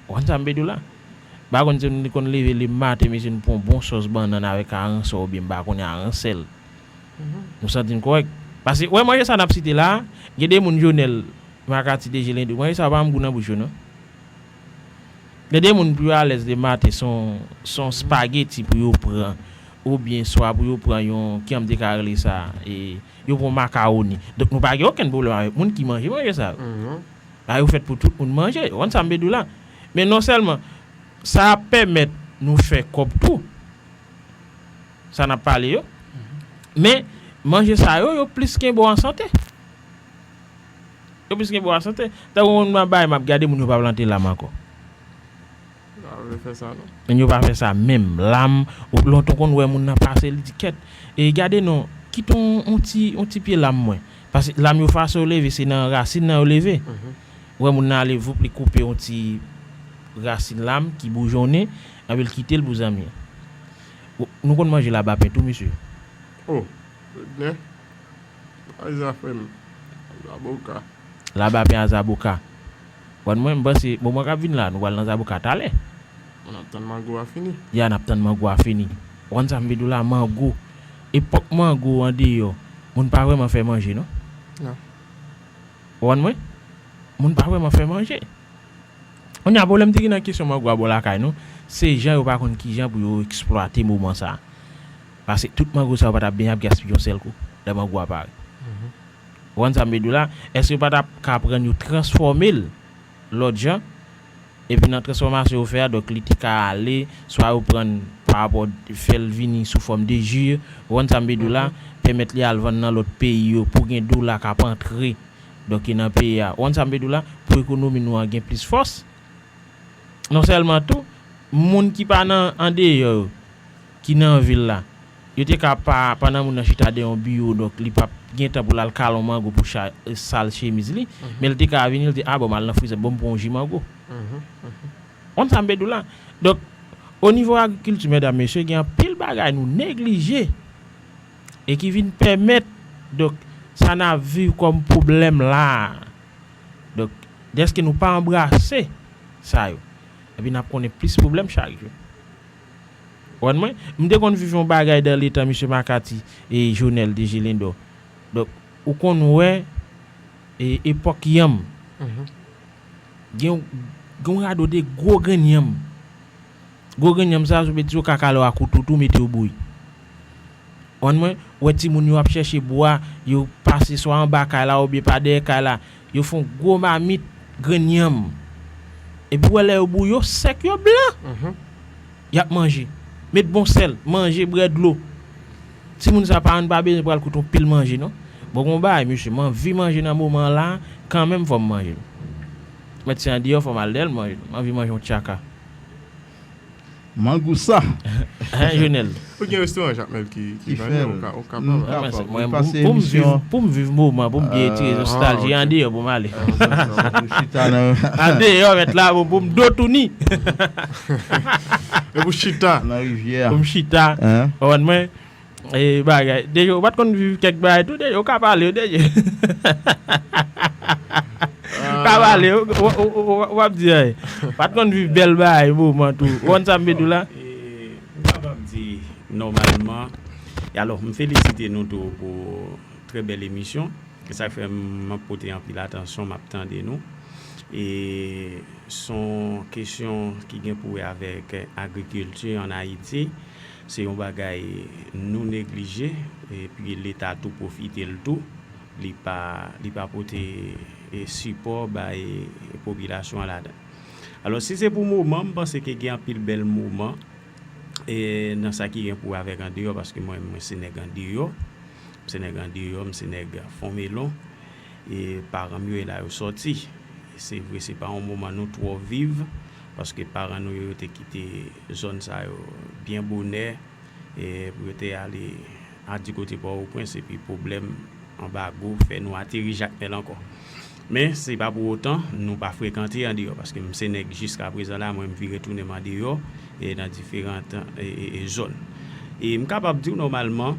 Ou konn sa m vle di w la? M pa konn si n konn leve lematen, mesye, n pran yon bon sòs bannann avèk aransò oubyen m pa konnen aransèl. Mhm. Nou santi n kòrèk. Paske, wè, manje sa n ap site la, gen de moun, Jonèl, Makati, Deje, Lendo, manje sa yo pa menm gou nan bouch yo, non. Gen de moun pou yo alèz lematen, se yon, se yon spageti pou yo pran, oubyen swa pou yo pran yon, kijan m te ka rele sa, e, yo pran makawoni. Donk, nou pa gen okenn pwoblèm avèk moun ki manje manje sa yo. Mhm. Bagay yo fèt pou tout moun manje. Ou konn sa m vle di w la? Men non sèlman, sa ap pèmèt nou fè kòb tou. Sa n ap pale yo. Mhm. Men, manje sa yo, yo plis kenbe w an sante. Yo plis kenbe w an sante. Tankou moun nan bay, m ap gade moun yo pa plante lam ankò. Yo pa vle fè sa, non. Men yo pa fè sa menm. Lam, ou, lontan w konn wè moun nan pase, li di, "Kèt, e gade non, kite yon, yon ti, yon ti pye lam mwen." Paske lam yo fason yo leve, se nan rasin nan yo leve. Mhm. Ou wè moun nan ale voup, li koupe yon ti rasin lam ki boujonnen, epi l kite l pou zanmi an. Ou, nou konn manje labapen tou, mesye. Oh, byen. Ay, zafè m. Zaboka. Labapen a zaboka. Bon, mwen, m panse, moman k ap vin la, nou pral nan zaboka talè. N ap tann mango a fini. Ya, n ap tann mango a fini. Ou konn sa m vle di w la, mango. Epòk mango andeyò, moun pa vrèman fè manje, non. Non. Ou konprann mwen? Moun pa vrèman fè manje. Kounye a, pwoblèm te gen nan kesyon mango a bò lakay nou, se jan yo pa konn kijan pou yo eksplwate moman sa a. Paske tout mango sa yo pa t ap byen ap gaspiye yon sèl kou, lè mango a pare. Mhm. Ou konprann sa m vle di w la? Èske yo pa t ap ka pran yo transfòme l lòt jan? Epi nan transfòmasyon yo fè a, donk li te ka ale, swa yo pran pa rapò fè l vini sou fòm de ji, ou konprann sa m vle di w la? Mhm. Pèmèt li al vann nan lòt peyi yo pou gen dola k ap antre, donk, ki nan peyi a. Ou konn sa m vle di w la? Pou ekonomi nou an gen plis fòs. Non sèlman tou, moun ki pa nan andeyò yo, ki nan vil la, yo te ka pa, pandan moun nan chita dèyè yon biwo, donk, li p ap gen tan pou l al kale yon mango pou cha-, sal chemiz li, mhm, men li te ka vini, li di, "A, bon, m al nan frizè, bon, m pran yon ji mango." Mhm, mhm. Ou konn sa m vle di w la? Donk, o nivo agrikilti, medam, mesye, gen anpil bagay nou neglije e ki vin pèmèt, donk, sa n ap viv kòm pwoblèm la a. Donk, dèske nou pa anbrase sa yo, epi n ap konnen plis pwoblèm chak jou. Ou konprann mwen? M te konn viv yon bagay dan letan misye Makati e Jonèl, D J Lindor. Donk, ou konn wè, e, epòk yanm. Mhm. Gen, gen yon rado de gwo grenn yanm. Gwo grenn yanm sa, sou betiz, ou ka kale yo a kouto tou, mete yo bouyi. Ou konprann mwen? Ou wè timoun yo ap chèche bwa, yo pase swa anba kay la oubyen pa dèyè kay la, yo fè yon gwo mamit grenn yanm. Epi ou wè lè yo bouyi yo, sèk yo blan. Mhm. Y ap manje. Met bon sèl, manje, bwè dlo. Timoun sa, paran pa bezwen pral koute yon pil manje, non. Bon, gon bagay, mesye, m anvi manje nan moman la, kanmenm fò m manje l. Mèt se andeyò fò m al dèyè l manje. M anvi manje yon tchaka. Mangousa. Hein, Jonel? Ou gen restoran Jakmèl ki, ki vann li, ou ka, ou kapab. Mwen, mwen, pou, pou m viv, pou m viv moman, pou m gen ti nostalji, andeyò pou m ale. Chita nan Andeyò, mèt la, pou, pou m do touni. E pou chita. Nan rivyè. Pou m chita. Hein? Konprann mwen? E bagay. Deja, ou pa t konn viv kèk bagay tou, deja, ou ka pale, deja. Ou ka pale, ou, ou, ou, ou, ou ap di, ay. Ou pa t konn viv bèl bagay, moman tou. Ou konn sa m vle di w la? E, m kapab di, nòmalman, e alò, m felisite nou tou pou trè bèl emisyon. E sa k fè m ap pote anpil atansyon, m ap tande nou. E s on kesyon ki gen pou wè avèk agrikilti ann Ayiti. Se yon bagay nou neglije, epi Leta tou pwofite l tou. Li pa, li pa pote e, sipò bay e, popilasyon an ladan. Alò, si se pou moman, m panse ke gen anpil bèl moman e, nan sa ki gen pou wè avèk andeyò, paske mwen, mwen se nèg andeyò. M se nèg andeyò, m se nèg Fon Melon. E paran m yo, e la yo sòti. Se vre, se pa yon moman nou twò viv, paske paran nou yo, yo te kite zòn sa yo byen bonè, e pou yo te ale a di kote Pòtoprens, epi pwoblèm anbago fè nou ateri Jakmèl ankò. Men, se pa pou otan, nou pa frekante andeyò, paske m se nèg jiska prezan la, mwen, m vire tounen m andeyò, e nan diferan e, e, e zòn. E m kapab di w nòmalman,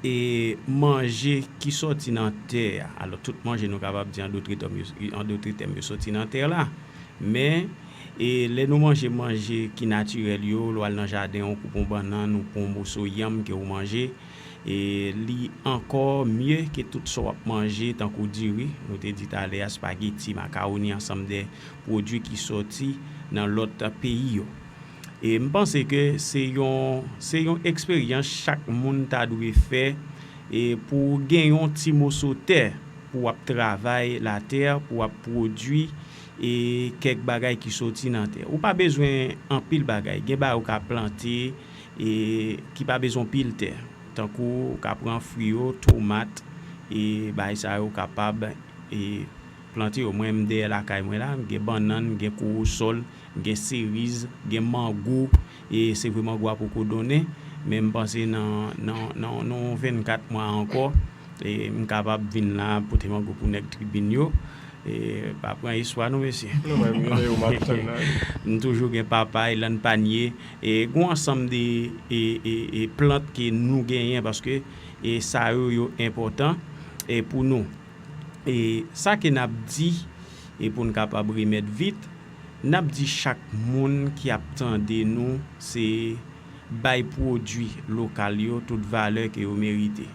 e manje ki sòti nan tè a. Alò, tout manje nou kapab di an dotri tèm yo, an dotri tèm yo sòti nan tè la. Men, e lè nou manje manje ki natirèl yo, lè w al nan jaden, ou koupe yon bannann, ou pran yon moso yanm ke w manje, e li ankò mye ke tout sa w ap manje, tankou diri, nou te di talè a, espageti, makawoni, ansanm de pwodui ki sòti nan lòt peyi yo. E m panse ke se yon, se yon eksperyans chak moun ta dwe fè, e pou w gen yon ti moso tè pou w ap travay latè, pou w ap pwodui e kèk bagay ki soti nan tè. Ou pa bezwen anpil bagay. Gen bagay ou ka plante e ki pa bezwen pil tè. Tankou ou ka pran fwi yo, tomat, e bagay sa yo ou kapab e plante yo. Mwen menm dèyè lakay mwen la, m gen bannann, m gen kowosòl, m gen seriz, m gen mango. E se vre mango a poko donnen, men m panse nan, nan, nan, nan yon vennkat mwa ankò, e m kapab vin la pote mango pou nèg tribin yo. E pa pran espwa non, mesye. M toujou gen papay, lann panye, e gen yon ansanm de e, e, e plant ke nou genyen, paske e sa yo, yo enpòtan e pou nou. E sa ke n ap di, e pou n kapab remèt vit, n ap di chak moun ki ap tande nou, se bay pwodui lokal yo tout valè ke yo merite.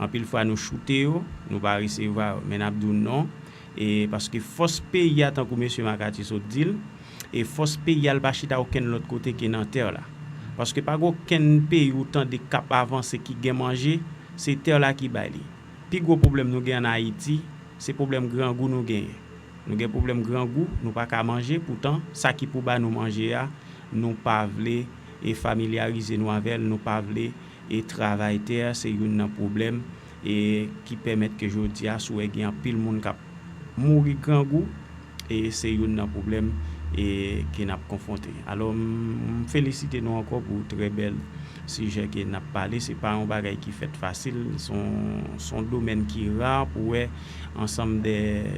Anpil fwa nou choute yo, nou pa resevwa yo, men n ap di w non, e paske fòs peyi a, tankou mesye Makati sot di l, e fòs peyi a, l pa chita okenn lòt kote ke nan tè la. Paske pa gen okenn peyi ou tande k ap avanse, ki gen manje, se tè la ki bay li. Pi gwo pwoblèm nou gen ann Ayiti, se pwoblèm grangou nou genyen. Nou gen pwoblèm grangou, nou pa ka manje, poutan sa ki pou ba nou manje a, nou pa vle e familyarize nou avè l, nou pa vle e travay tè a, se youn nan pwoblèm e ki pèmèt ke jodi a, si w wè gen anpil moun k ap mouri grangou, e se youn nan pwoblèm e ke n ap konfwonte. Alò, m, m felisite nou ankò pou trè bèl sijè ke n ap pale. Se pa yon bagay ki fèt fasil. Se yon, se yon domèn ki ra pou wè ansanm de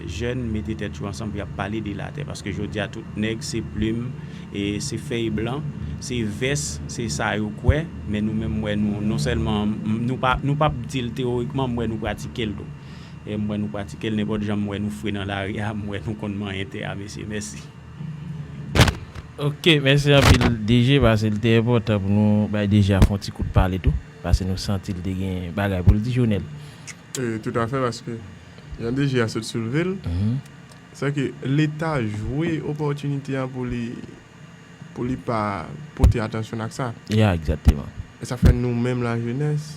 jèn mete tèt yo ansanm pou y ap pale de latè. Paske jodi a, tout nèg se plim, e se fèy blan, se vès, se sa yo kwè. Men nou menm, m wè nou, non sèlman, m, nou pa, nou p ap di l teyòrikman, m wè nou pratike l tou. E m wè nou pratike l nenpòt jan, m wè nou fre nan lari a, m wè nou konn manyen tè a, mesye. Mèsi. Ok, mèsi anpil D J, paske l te enpòtan pou nou bay D J a fè yon ti kout pale tou, paske nou santi l te gen bagay pou l di, Jonel. E, toutafè, paske jan D J a sot soulve l, se ke Leta jwe opòtinite an pou li, pou li pa pote atansyon ak sa. Ya, egzakteman. E sa fè nou menm lajenès,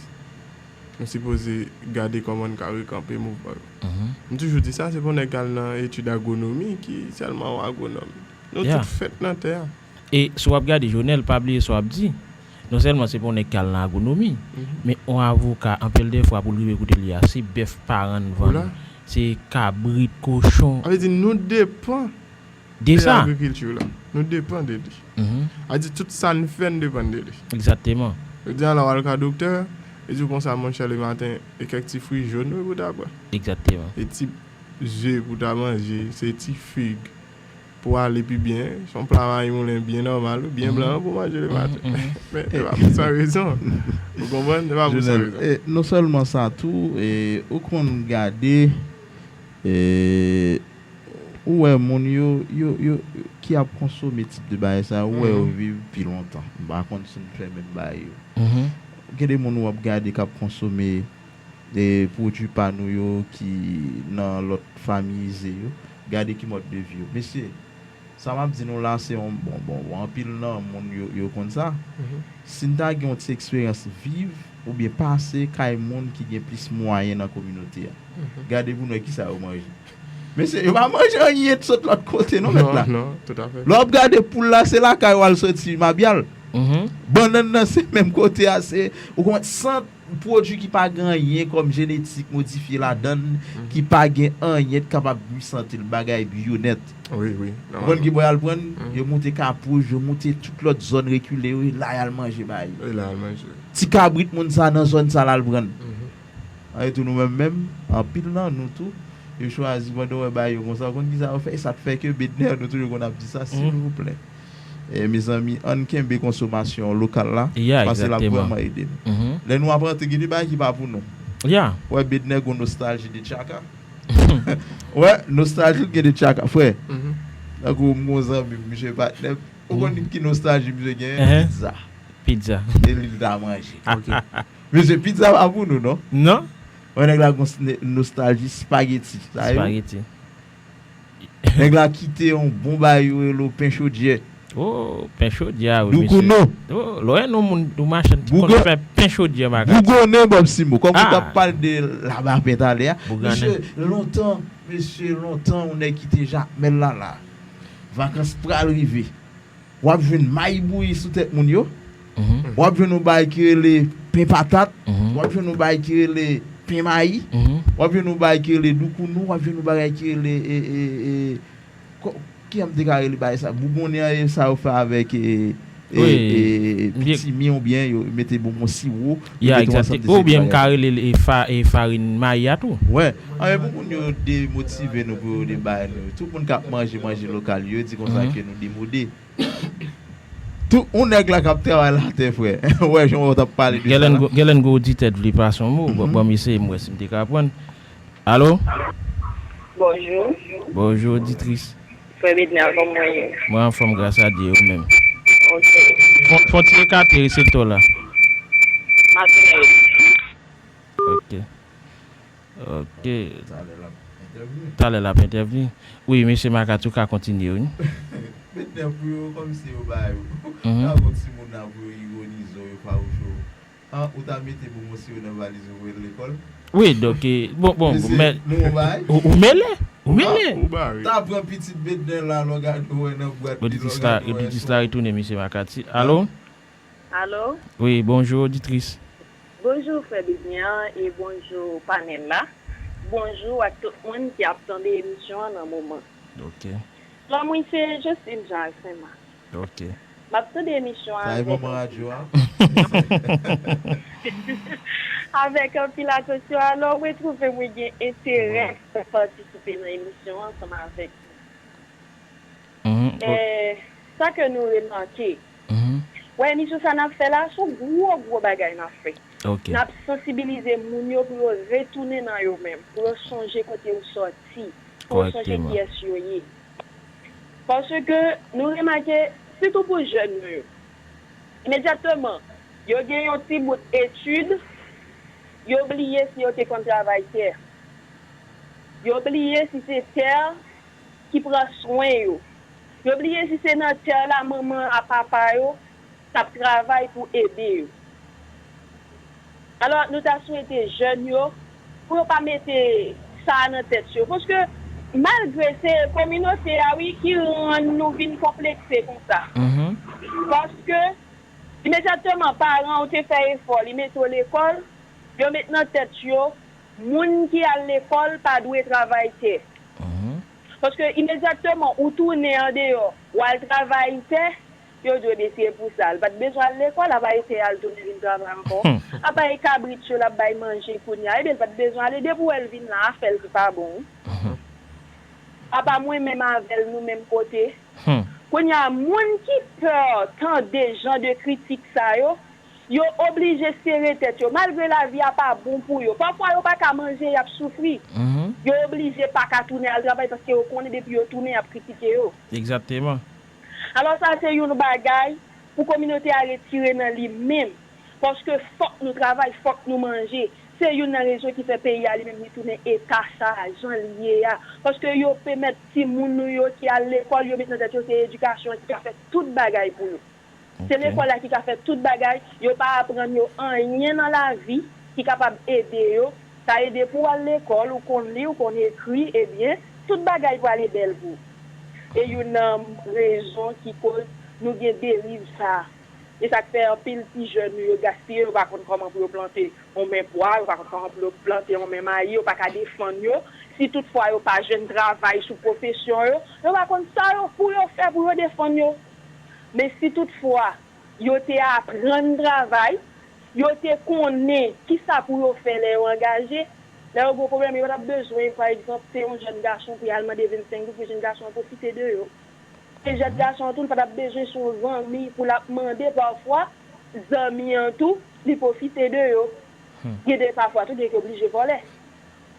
nou sipoze gade kòman n ka rekanpe mouvman yo. M toujou di sa, se pa yon nèg k al nan etid agwonomi ki sèlman yon agwonòm. Nou tout fèt nan tè a. E si w ap gade, Jonel, pa bliye sa w ap di. Non sèlman se pa yon nèg k al nan agwonomi, men yon avoka, anpil de fwa, pou l rive kote l ye a, se bèf paran l vann. Se kabrit, kochon. Sa vle di nou depan de sa. Agrikilti la. Nou depan de li. Sa vle di tout sa n fè n depann de li. Egzakteman. Jodi a la w al ka doktè, li di w konsa monchè lematen e kèk ti fwi jòn wi pou ta pran. Egzakteman. E ti ze pou ta manje, se ti fig pou ale pi byen. Se yon pla mayi moulen byen nòmal, byen blan pou manje lematen. Men se pa pou san rezon. Ou konprann? Se pa pou san rezon. E non sèlman sa tou, e ou konn gade, e ou wè moun yo, yo, yo ki ap konsome tip de bagay sa, ou wè yo viv pi lontan. M pa konn si n fè menm bagay yo. Gen de moun w ap gade k ap konsome e pwodui pa nou yo ki nan lòt famize yo, gade ki mòd de vi yo. Mesye, sa m ap di nou la se yon bon bon bon anpil nan moun yo yo konn sa. Si n ta gen yon ti eksperyans viv oubyen pase kay moun ki gen plis mwayen nan kominote a, gade pou n wè kisa yo manje. Mesye, yo pa manje anyen sot lòt kote non mèt la. Lè w ap gade poul la se lakay ou al soti mabyal. Bannann nan se menm kote a se ou konprann san pwodui ki pa gen anyen kòm jenetik modifye ladan l, ki pa gen anyen k kapab nui sante l, bagay byo nèt. Ou konn ki bò y al pran l? Yo moute Kapouj, yo moute tout lòt zòn rekile yo, e la y al manje bagay yo. Ti kabrit moun sa nan zòn sa l al pran l. An retou nou menm menm, anpil nan nou tou, yo chwazi pandan w wè bagay yo konsa, ou konn kisa yo fè? E sa k fè ke Bedner nou toujou konn ap di sa, silvouplè. E mezanmi, ann kenbe konsomasyon lokal la, paske l ap vrèman ede nou. Lè nou ap rantre, gen de bagay ki pa pou nou. Ou wè Bedner gon nostalji de tchaka. Ou wè, nostalji l gen de tchaka, frè. Tankou m gon zanmi m, misye patnè m. Ou konn ki nostalji misye genyen? Pizza. Pizza. E li l ta manje. Mesye, pizza pa pou nou, non? Non. Wè nèg la gon nostalji spaghetti. Sa yo. Spaghetti. Nèg la kite yon bon bagay yo rele w pen chodyè. Oh, pen chodyè a wi mesye. Doukounou. Oh, lè w wè nou moun ou machann ki konn fè pen chodyè makak. Bougonnen Bob Simo. Kòm ou t ap pale de labapen talè a. Mesye, lontan, mesye, lontan yon nèg kite Jakmèl la la. Vakans pral rive. W ap jwenn mayi bouyi sou tèt moun yo. W ap jwenn yon bagay ki rele pen patat. W ap jwenn yon bagay ki rele pen mayi. W ap jwenn yon bagay ki rele doukounou. W ap jwenn yon bagay ki rele e, e, e, ko- kijan m te ka rele bagay sa? Bougonnen an e sa yo fè avèk e, e, e, pitimi oubyen yo mete bonbon siwo, yo mete yon ansanm de seri de bagay. Oubyen m ka rele l e fa- e farin mayi a tou. Wè. Anben pou moun yo demotive nou pou yo debay nou. Tout moun k ap manje manje lokal yo, yo di konsa ke nou demode. Tout yon nèg la k ap travay latè frè. Ou wè jan w t ap pale de sa la. Genlè n gen oditè t vle pase yon mo. Bon, bon, m eseye m wè si m te ka pran. Alo? Bonjou. Bonjou, oditris. Frè Bednar, kòman w ye? Mwen anfòm, gras a Dye, ou menm? Ok. Fon, fon ti ekate, reseptò la. M ap tounen. Ok. Ok. Talè l ap entèvni. Wi, mesye Makati, ou ka kontinye, wi. Bednar, pou yo, kòmsi yo ba yo. Ka gon timoun la pou yo ironize w, yo fawouche w. Ah, ou ta mete bonbon siwo nan valiz ou voye l lekòl? Wi, donk, e, bon, bon, men, ou, ou mele, ou mele. Ta pran pitit Bednar la, lò gade w wè nan bwat li, lò gade w wè. Oditris la retounen, mesye Makati. Alo? Alo? Wi, bonjou, oditris. Bonjou, frè Bednar, e bonjou, panèl la. Bonjou ak tout moun ki ap tande emisyon an nan moman. Ok. Non, mwen se Jocelyne Jean ak Senmak. Ok. M ap tande emisyon an avèk anpil atansyon. Avèk anpil atansyon. Alò, mwen twouve mwen gen enterè pou patisipe nan emisyon an ansanm avèk nou. Men, sa ke nou remake, wè, emisyon sa n ap fè la, se yon gwo, gwo bagay n ap fè. N ap sansibilize moun yo pou yo retounen nan yo menm, pou yo sonje kote yo sòti, pou yo sonje kiyès yo ye. Paske nou remake, sitou pou jèn nou yo, imedyatman, yo gen yon ti bout etid, yo bliye si yo te konn travay tè. Yo bliye si se tè ki pran swen yo. Yo bliye si se nan tè la manman a papa yo t ap travay pou ede yo. Alò, nou ta swete jèn yo, pou yo pa mete sa nan tèt yo. Paske, malgre se kominote a, wi, ki rann nou vin konplekse konsa. Paske, imedyatman, paran w te fè efò, li mete w lekòl, yo met nan tèt yo, Moun ki al lekòl pa dwe travay tè. Paske imedyatman ou tounen andeyò, w al travay tè, yo di w ebyen se pou sa. L pa t bezwen al lekòl, apa e tè a l tounen vin travay ankò. Apa e kabrit yo l ap bay manje kounye a, ebyen l pa t bezwen ale. Depi w wè l vin la, afè l ki pa bon wi. Apa mwen menm avè l nou menm kote. Kounye a, moun ki pè tande jan de kritik sa yo, yo oblije sere tèt yo, malgre lavi a pa bon pou yo. Pafwa yo pa ka manje, y ap soufri. Yo oblije pa ka tounen al travay paske yo konnen depi yo tounen, y ap kritike yo. Egzakteman. Alò sa se youn bagay pou kominote a retire nan li menm. Paske fòk nou travay, fòk nou manje. Se youn nan rezon ki fè peyi a li menm li tounen eta sa a, jan l ye a. Paske yo pèmèt timoun nou yo ki al lekòl, yo met nan tèt yo se edikasyon an ki ka fè tout bagay pou yo. Se lekòl la ki ka fè tout bagay, yo pa aprann yo anyen nan lavi ki kapab ede yo, sa ede pou w al lekòl, ou konn li, ou konn ekri, ebyen, tout bagay prale bèl pou ou. E youn nan rezon ki koz nou gen deriv sa a. E sa k fè anpil ti jèn nou yo gaspiye, yo pa konn kòman pou yo plante yon men pwa, yo pa konn kòman pou yo plante yon men mayi, yo pa ka defann yo. Si toutfwa yo pa jwenn travay sou pwofesyon yo, yo pa konn sa yo pou yo fè pou yo defann yo. Men si toutfwa yo te aprann travay, yo te konnen kisa pou yo fè lè yo angaje, lè yo gen yon pwoblèm, yo pa t ap bezwen, pa egzanp, se yon jèn gason pou y al mande vennsenk goud pou jèn gason an pwofite de yo. E jèn gason an tou, li pa t ap bezwen se yon zanmi pou l ap mande pafwa, zanmi an tou, li pwofite de yo. Gen de pafwa tou, gen ki oblije vòlè.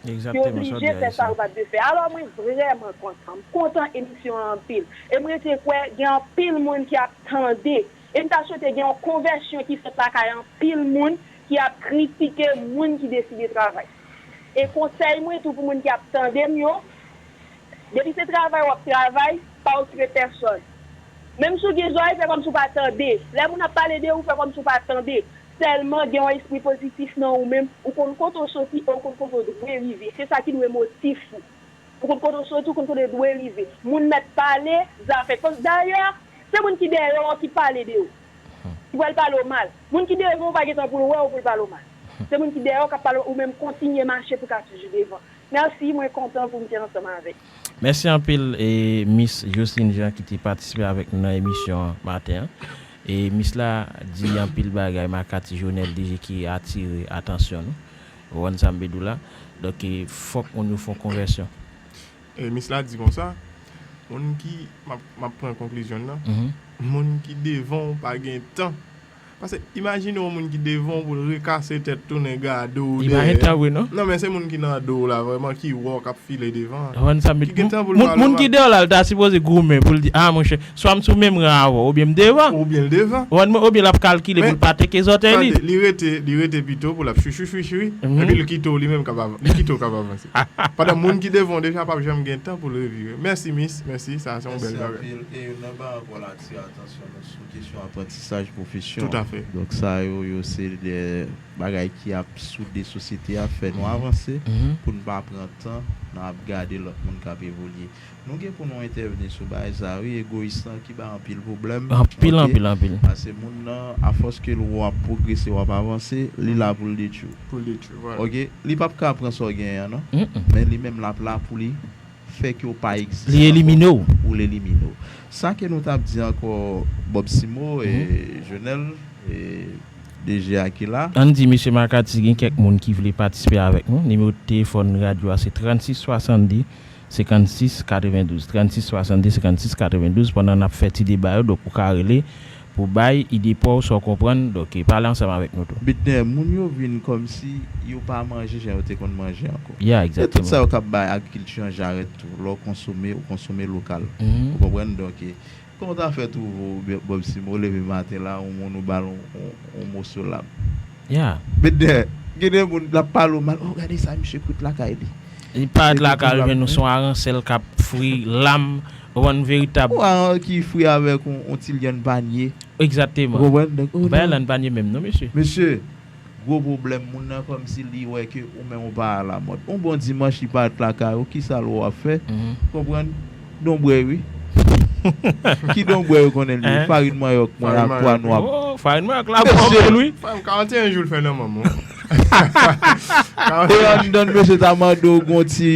Yo oblije fè sa yo pa t dwe fè. Alò, mwen vrèman kontan. M kontan emisyon an anpil. E m rete kwè gen anpil moun ki ap tande. E m ta swete gen yon konvèsyon ki fèt lakay anpil moun ki ap kritike moun ki deside travay. E konsèy mwen tou pou moun ki ap tande m yo, depi se travay w ap travay, pa okipe pèsòn. Menm si w gen zòrèy, fè kòmsi w pa tande. Lè moun ap pale de ou, fè kòmsi w pa tande. Sèlman gen yon espri pozitif nan ou menm, ou konn kote w soti e ou konn kote w dwe rive. Se sa ki dwe motif ou. Ou konn kote w soti, ou konn kote w dwe rive. Moun mèt pale, zafè. Dayè, se moun ki dèyè w ki pale de ou. Ki pral pale w mal. Moun ki devan w pa gen tan pou l wè w pou l pale w mal. Se moun ki dèyè w k ap pale w, ou menm kontinye mache pou w ka toujou devan. Mèsi, mwen kontan pou m te ansanm avèk. Mèsi anpil, e, Miss Jocelyne Jean ki te patisipe avèk nou nan emisyon an maten an. E Miss la di anpil bagay, Marc Arthur Jonel D J ki atire atansyon nou. Ou konprann sa m vle di w la? Donk, e, fòk moun yo fè yon konvèsyon. E Miss la di konsa, moun ki, m ap, m ap pran konklizyon l nan, moun ki devan w pa gen tan. Paske imajine yon moun ki devan w pou l rekase tèt tounen gade w dèyè. Li pa gen tan vre non. Non, men se moun ki nan do w la vrèman, ki wè w k ap file devan an. Ou konprann sa m vle di? Ki gen tan pou l pale w mal. Moun ki dèyè w la, l ta sipoze goumen pou l di, a monchè, swa m sou menm ran avè w, oubyen m devan. Oubyen l devan. Ou konprann mwen? Oubyen l ap kalkile pou l pa teke zòtèy li. Men, tande, li rete, li rete pito pou l ap chwichwichwichwi, epi l kite w li menm k ap av-, li kite w k ap avanse. Pandan moun ki devan w deja p ap janm gen tan pou l revire. Mèsi, Miss, mèsi, sa se yon bèl bagay. Mèsi anpil. E youn nan bagay ankò l atire atansyon nou sou kesyon aprantisaj pwofesyon. Tout à fait. Donk, sa yo, yo se de bagay ki ap soude sosyete a, fè nou avanse, pou n pa pran tan nan ap gade lòt moun k ap evolye. Nou gen pou nou entèvni sou bagay sa a, wi, egoyis lan ki bay anpil pwoblèm. Anpil, anpil, anpil. Paske moun nan, afòs ke l wè w ap pwogrese, w ap avanse, li la pou l detwi w. Pou l detwi w, vwala. Oke? Li p ap ka pran sa w genyen an, non. Men li menm, l ap la pou li fè ke w pa egziste ankò. Li elimine w. Pou l elimine w. Sa ke nou t ap di ankò, Bob Simo, e, Jonel, e, D J a ki la. Ann di, mesye Marc Arthur, gen kèk moun ki vle patisipe avèk nou. Nimewo telefòn radyo a se trannsis swasannde, senkannsis katrevendouz. Trannsis swasannde, senkannsis katrevendouz. Pandan n ap fè ti deba yo, donk ou ka rele pou bay ide pa w, sa w konprann, donk pale ansanm avèk nou tou. Bitner, moun yo vin kòmsi yo pa manje jan yo te konn manje ankò. Ya, egzakteman. E tout sa yo k ap bay agrikilti an jarèt tou. Lè w konsome, ou konsome lokal. Ou konprann? Donk, kòman w ta fè twouve w, Bob Simo, leve maten la, yon moun ou ba l yon, yon, yon moso lam? Ya. Bitner, gen de moun, l ap pale w mal, o, gade sa, misye kout lakay li. Li parèt lakay li, men nou se yon aransèl k ap fri lam, ou konprann, veritab. Yon aran ki fri avèk yon, yon ti lyann panye. Egzakteman. Ou konprann? Donk, ou bay lyann panye menm non, mesye. Mesye, gwo pwoblèm, moun nan kòmsi li wè ke ou menm ou pa alamòd. Yon bon dimanch, li parèt lakay ou, kisa l wè w ap fè? Konprann? Donbwè, wi. Ki donbwè yo konnen l ye? Farin manyòk mwen ak pwa nwa. Oh, farin manyòk la bon anpil, wi. Frè m, karannteyen jou l fè nan manman. E anndan, mesye, ta mande w gon ti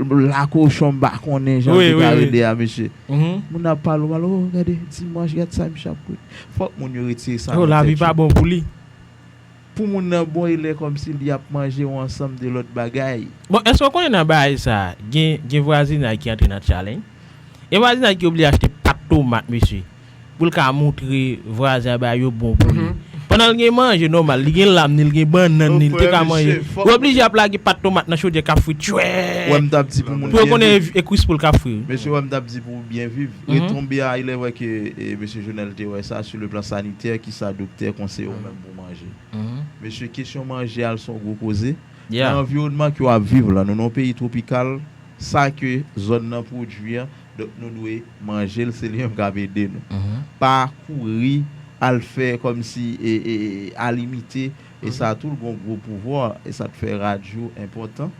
lakochon, m pa konnen jan yo te ka rele a, mesye. Moun ap pale w mal, oh, gade, dimanch, gad sa misye ap pote. Fòk moun yo retire sa nan tèt yo. Oh, lavi pa bon pou li. Pou moun nan bon, e lè kòmsi li ap manje yon ansanm de lòt bagay. Bon, èske w konnen nan bagay sa, gen, gen vwazinay ki antre nan challenge? Gen vwazinay ki oblije achte pat tomat, mesye. Pou l ka montre vwazen an bagay yo bon pou li. Pandan l gen manje nòmal, li gen lam ni, li gen bannann ni, li te ka manje. Yo oblije ap lage pat tomat nan chodyè k ap fri, tchwè! Wè m t ap di pou moun byen viv. Pou yo konnen e kwis poul k ap fri. Mesye, wè m t ap di pou byen viv. Retonbe a, il est vrai que, e, mesye Jonel te wè sa, sur le plan sanitaire, kisa doktè konseye w menm pou manje. Mesye, kesyon manje a, l se yon gwo koze. Nan anviwònman ke w ap viv la, nou nan yon peyi twopikal, sa ke zòn nan pwodui an, donk nou dwe manje l, se li menm k ap ede nou. Pa kouri al fè kòmsi, e, e, e, al imite, e sa tou l gon gwo pouvwa, e sa k fè radyo enpòtan.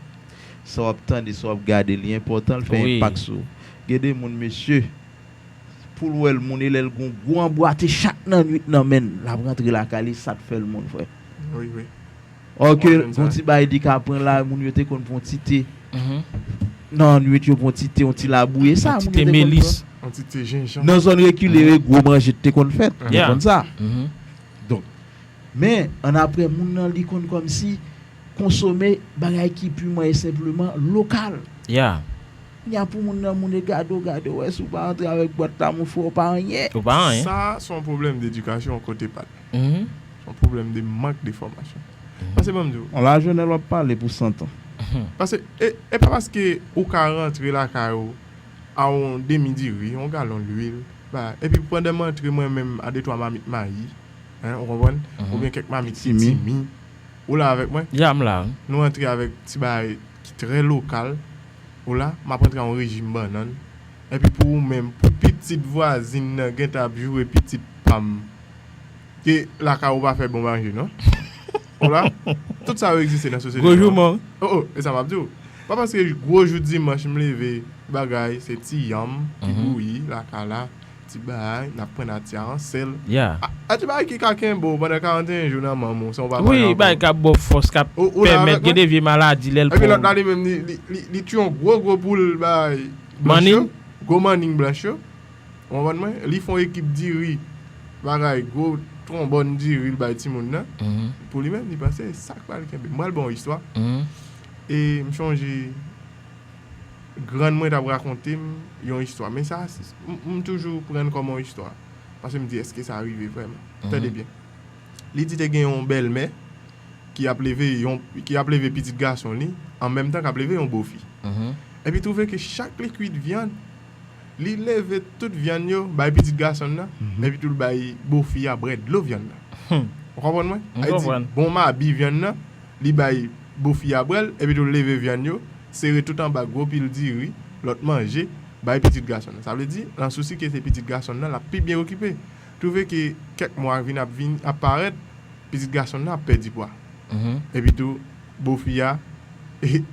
Sa w ap tande, sa w ap gade, li enpòtan, l fè enpak sou ou. Gen de moun, mesye, pou l wè l moun, e lè l gon gwo anbwate chak nan nwit nan men l, l ap rantre lakay li, sa t fè l moun, frè. Wi, wi. Òke, gon ti bagay li ka pran la, moun yo te konn pran ti te. Nan nwit, yo pran ti te, yon ti labouyi, sa moun yo te konn pran. Yon ti te jenjanm. Nan zòn rekile, gwo manje te konn fèt, nou konn sa. Donk, men, annapre, moun nan, li konn kòmsi konsome bagay ki piman e senpleman lokal. Kounye a pou moun nan, moun e gade w, gade w, wè si w pa antre avèk bwat la, mon frè, ou pa anyen. Ou pa anyen. Sa, se yon pwoblèm de edikasyon kote pa l. Se yon pwoblèm de mank de fòmasyon. Paske, ban m di w. On la Jonel w ap pale pou san tan. Paske, e, e pa paske ou ka rantre lakay ou a yon demi diri, yon galon lwil, ba, epi pandan m antre mwen menm a de twa mamit mayi, en, ou konprann? Oubyen kèk mamit ti timi. Ou la avèk mwen? Ya, m la. Nou antre avèk ti bagay ki trè lokal. Ou la, m ap antre a yon rejim bannann. Epi pou ou menm, pou pitit vwazin nan gentan ap joure pitit pa m, ke lakay ou pa fè bon manje, non? Ou la, tout sa yo egziste nan sosyete nou an. Gwo jou, man. Oh, oh, e sa m ap di w. Pa paske gwo jou dimanch m leve, bagay, se ti yanm ki bouyi lakay la, ti bagay, n ap pran nati a an sèl. A, a ti bagay ki ka kenbe w pandan karanteyen jou nan manman w, san w pa manyen ankò. Wi, bagay k ap ba w fòs, k ap pèmèt gen de vye maladi lè l pran w. Epi lòt la, li menm, li, li, li, li tchwe yon gwo, gwo poul, bagay, blanch yo. Gwo manning blanch yo. Ou konprann mwen? Li fè yon ekip diri, bagay, gwo twonbòn diri, l bay timoun nan. Pou li menm, li panse sa k pral kenbe. M pral ba w yon istwa. E m chonje grann mwen t ap rakonte m yon istwa. Men sa, m, m toujou pran l kòm yon istwa. Paske m di, èske sa rive vrèman? Tande byen. Li di te gen yon bèlmè ki ap leve yon, ki ap leve pitit gason li, an menm tan k ap leve yon bofi. Epi twouve ke chak li kwit vyann, li leve tout vyann yo, bay pitit gason l nan, epi tou l bay bofi a bwè dlo vyann nan. Ou konprann mwen? M konprann. Bon mabi vyann nan, li bay bofi a bwè l, epi tou l leve vyann yo, sere tout anba gwo pil diri, lòt manje, bay pitit gason l nan. Sa vle di, nan sousi ke se pitit gason l nan, l ap pi byen okipe. Twouve ke kèk mwa vin ap vin, ap parèt, pitit gason l nan ap pèdi pwa. Epi tou, bofi a, e,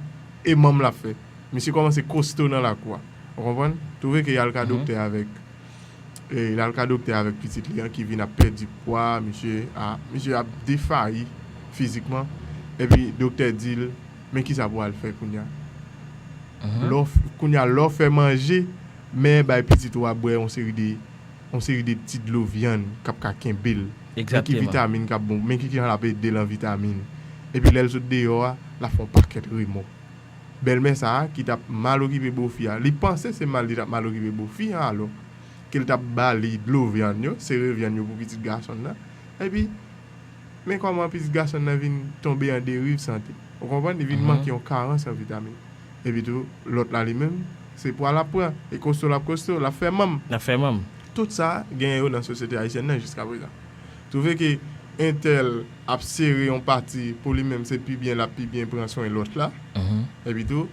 e manm l ap fè. Misye kòmanse kosto nan lakou a. Ou konprann? Twouve ke y al ka doktè avèk, e, y al ka doktè avèk pitit li an ki vin ap pèdi pwa, misye a, misye ap defayi fizikman. Epi doktè di l, men kisa pou w al fè kounye a. Lè w f-, kounye a, lè w fè manje, men bay pitit ou a bwè yon seri de yon seri de ti dlo vyann k ap ka kenbe l. Men ki vitamin k ap bon, men ki jan l ap ede l an vitamin. Epi lè l sot deyò a, l ap fè yon pakèt remò. Bèlmè sa a, ki t ap mal okipe bofi a, li panse se mal li t ap mal okipe bofi a alò, ke l t ap ba li dlo vyann yo, sere vyann yo pou pitit gason l nan. Epi, men kòman pitit gason l nan vin tonbe an deriv sante. Ou konprann? Li vin manke yon karans an vitamin. Epi tou, lòt la li menm, se pwa l ap pran. E kosto l ap kosto, l ap fè manm. L ap fè manm. Tout sa, genyen yo nan sosyete ayisyèn nan jiskaprezan. Twouve ke entèl ap sere yon pati pou li menm, se pi byen, l ap pi byen pran swen lòt la. Epi tou,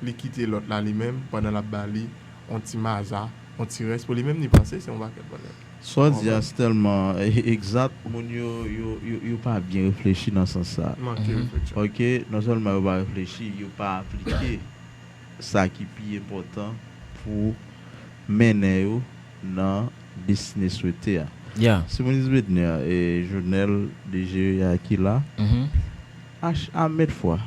li kite lòt la li menm, pandan l ap ba li yon ti maza, yon ti rès pou li menm, li panse se yon pakèt bannann. Sa w di a se tèlman egzat, moun yo, yo, yo, yo pa byen reflechi nan sans sa. Manke refleksyon. Òke, non sèlman yo pa reflechi, yo pa aplike sa ki pi enpòtan pou mennen yo nan destine swete a. Si Moïse Bedner e Jonel Degéa ki la, Ach a mèt fwa,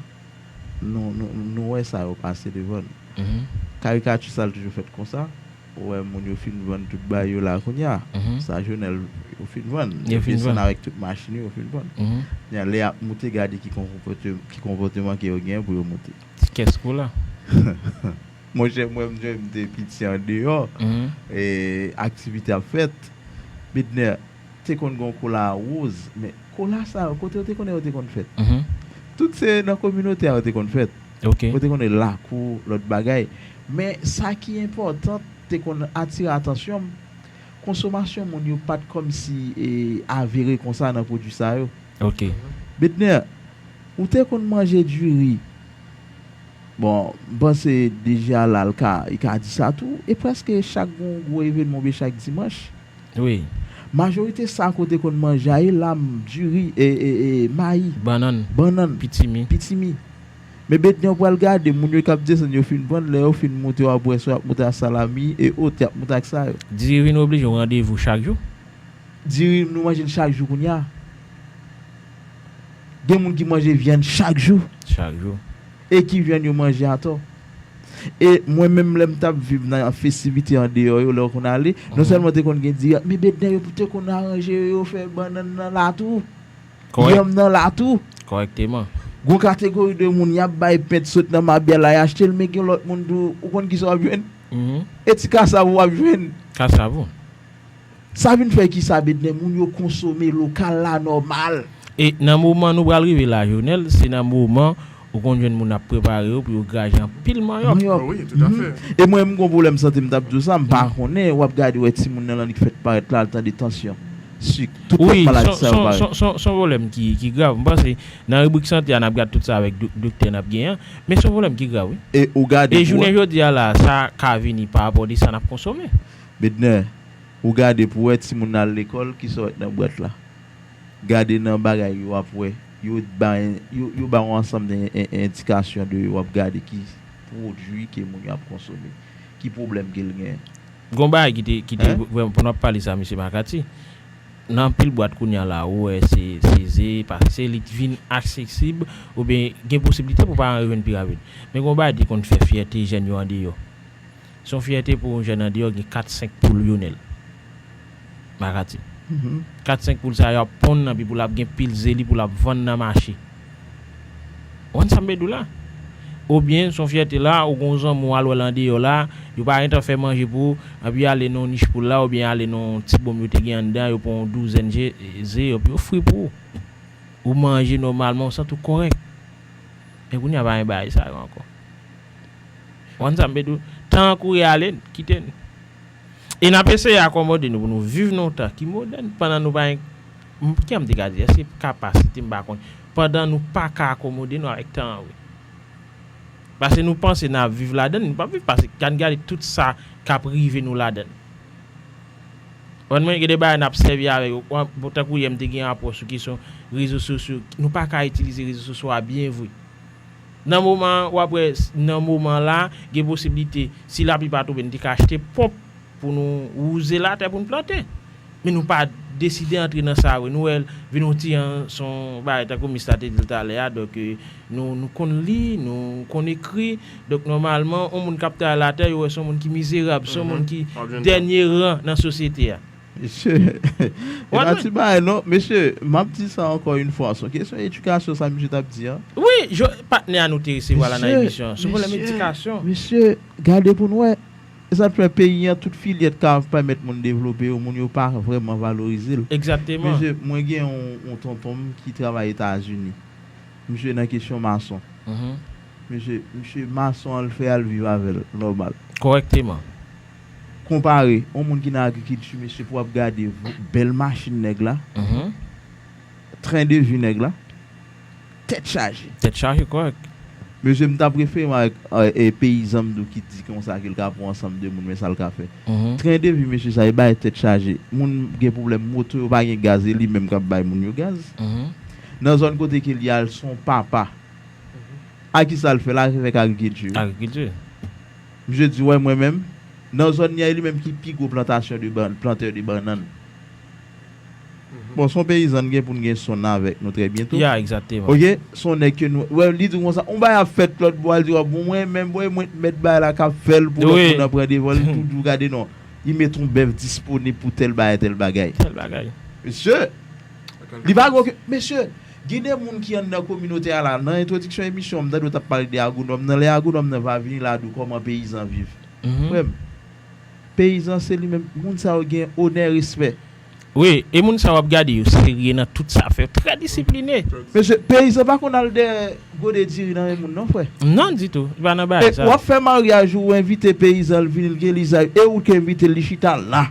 nou, nou, nou wè sa yo pase devan nou. Karikati sa l toujou fèt konsa. Ou wè moun yo fin vann tout bagay yo la kounye a. Sa Jonel yo fin vann. Yo desann avèk tout machin yo, yo fin vann. Kounye a, lè y ap moute, gade ki konpòte-, ki konpòteman ke yo genyen pou yo moute. Ti kès kou la. Monchè, mwen menm, m te piti andeyò, e, aktivite ap fèt. Bedner, te konn gen yon kola woz, men kola sa yo, kote yo te konnen yo te konn fèt? Tout se nan kominote a yo te konn fèt. Ou te konnen lakou, lòt bagay. Men sa ki enpòtan, te konn atire atansyon m, konsomasyon moun yo pa t kòmsi, e, avere konsa nan pwodui sa yo. Bedner, ou te konn manje diri. Bon, m panse D J Alal ka, li ka di sa tou. E prèske chak gwo, gwo evènman oubyen chak dimanch, majorite sa ke w te konn manje a, e lam, diri, e, e, e mayi, bannann. Bannann, pitimi. Pitimi. Men Bedner, ou pral gade, moun yo k ap desann, yo fin vann, lè yo fin moute, w ap wè swa y ap moute ak salami e ot, y ap moute ak sa yo. Diri vin oblije yon randevou chak jou. Diri, nou manje l chak jou kounye a. Gen moun ki manje vyann chak jou. Chak jou. E ki vyann yo manje atò? E mwen menm, lè m t ap viv nan festivite andeyò yo, lè w konn ale, non sèlman te konn gen diri, men Bedner, yo te konn aranje yo, yo fè bannann nan la tou. Kòrèk. Yanm nan la tou. Kòrèkteman. Gon kategori de moun, y ap bay pent sot nan mabyal la, y achte l, men gen lòt moun tou, ou konn kisa w ap jwenn? E ti kasav ou ap jwenn. Kasav ou. Sa vin fè kisa, Bedner? Moun yo konsome lokal la nòmal. E nan moman nou pral rive la, Jonel, se nan moman ou konn jwenn moun ap prepare yo pou yo graje anpil manyòk. Manyòk. Ah wi, tout à fait. E mwen, m gon pwoblèm sante, m t ap di w sa, m pa konnen, w ap gade, wè timoun nan lannik fèt parèt la, al tande tansyon, sik, tout lòt maladi sa yo parèt. Wi, se yon pwoblèm ki, ki grav. M panse nan ribrik sante a, n ap gade tout sa avèk do-, doktè n ap genyen an, men se yon pwoblèm ki grav, wi. E ou gade pou wè. E jounen jodi a la, sa ka vini pa rapò de sa n ap konsome. Bedner, ou gade pou wè timoun nan al lekòl, kisa w wè nan bwat la. Gade nan bagay yo, w ap wè. Yo ba, yo, yo ba yon ansanm de en-, en-, endikasyon de, w ap gade ki pwodui ke moun yo ap konsome, ki pwoblèm ke l genyen. Gon bagay ki te, ki te, pou n ap pale sa, mesye Makati. Nan anpil bwat kounye a la, ou wè se, se ze, paske se li t vin aksesib, oubyen gen posiblite pou paran yo jwenn pi rapid. Men gon bagay ki konn fè fyète jèn yo andeyò. Se yon fyète pou yon jèn andeyò gen kat senk poul, Yonèl. Makati. Kat senk poul sa yo ap ponn nan pi pou l ap gen pil ze li pou l ap vann nan mache. Ou konn sa m vle di w la? Oubyen, se yon fyète la, ou gen yon zanmi w al wè l andeyò la, yo pa gentan fè manje pou ou, anpi ale nan yon nich poul la, oubyen ale nan yon ti bonm yo te gen anndan, yo pran yon douzèn je-, ze, yo, yo fri pou ou. Ou manje nòmalman, ou santi w kòrèk. Men kounye a pa gen bagay sa yo ankò. Ou konn sa m vle di w? Tan an kouri ale, kite n. E n ap eseye akomode nou pou nou viv nan yon tan ki modèn, pandan nou pa gen, m, kè m te ka di, èske kapasite m pa konn, pandan nou pa ka akomode nou avèk tan an vre. Paske nou panse n ap viv ladan l, nou p ap viv, paske ann gade tout sa k ap rive nou ladan l. Konprann mwen, gen de bagay n ap sèvi avèk yo. Bon, tankou yè m te gen apwòch sou kesyon rezo sosyo. Nou pa ka itilize rezo sosyo a byen vre. Nan moman, w ap wè, s-, nan moman la, gen posiblite, si lapli pa tonbe, n te ka achte ponp pou nou wouze latè pou n plante. Men nou pa deside antre nan sa vre. Nou wè l vin yon ti jan, s on bagay tankou mis la te di l talè a. Donk, e, nou, nou konn li, nou konn ekri. Donk, nòmalman, yon moun k ap travay latè, yo wè s on moun ki mizerab, s on moun ki dènye ran nan sosyete a. Mesye, e pa ti bagay non. Mesye, m ap di sa ankò yon fwa, s on kesyon edikasyon sa misye t ap di an. Wi, patnè a nou te resevwa la nan emisyon an. S on pwoblèm edikasyon. Mesye, gade pou n wè. E sa k fè peyi an, tout filyè k ka pèmèt moun devlope yo, moun yo pa vrèman valorize l. Egzakteman. Mesye, mwen gen yon, yon tonton m ki travay Etazini. Misye nan kesyon mason. Misye, misye mason an l fè a, l viv avè l, nòmal. Kòrèkteman. Konpare, yon moun ki nan agrikilti, mesye, pou w ap gade vo-, bèl machin nèg la, tren de vi nèg la, tèt chaje. Tèt chaje, kòrèk. Mesye, m ta prefere m avèk, e, e, peyizan m tou ki di konsa ke l ka pran ansanm de moun, men sa l ka fè. Tren de vi, mesye, sa e bagay tèt chaje. Moun gen pwoblèm moto, yo pa gen gaz, e li menm k ap bay moun yo gaz. Nan zòn kote ke li al, s on papa. A ki sa l fè la? L fè k agrikilti. Agrikilti. Misye di, wè, mwen menm, nan zòn li a, e li menm ki pi gwo plantasyon de ban-, plantè de bannann. Bon, se yon peyizan, n gen pou n gen son nan avèk nou trè byento. Ya, egzakteman. Ok, se yon nèg ke nou, wè, li di w konsa, yon bagay ap fèt lòt bò, li di w, bon, mwen menm, mwen, mwen t mèt bagay la k ap fè l pou lòt moun nan pran devan li, toujou gade non. Li met yon bèf disponib pou tèl bagay, tèl bagay. Tèl bagay. Mesye, li pa gen okenn, mesye, gen de moun ki anndan kominote a la, nan entwodiksyon emisyon, m tande w t ap pale de agwonòm nan, lè agwonòm nan va vini la di w kòman peyizan viv. Frè m, peyizan se li menm, moun sa yo gen onè, respè. Wi, e moun sa w ap gade yo serye nan tout sa fè, trè disipline. Mesye, peyizan pa konn al dèyè gode diri nan men moun non, frè. Non, ditou. Li pa nan bagay sa. W ap fè maryaj ou envite peyizan l vini, l gen lizay, e ou k envite l, li chita la.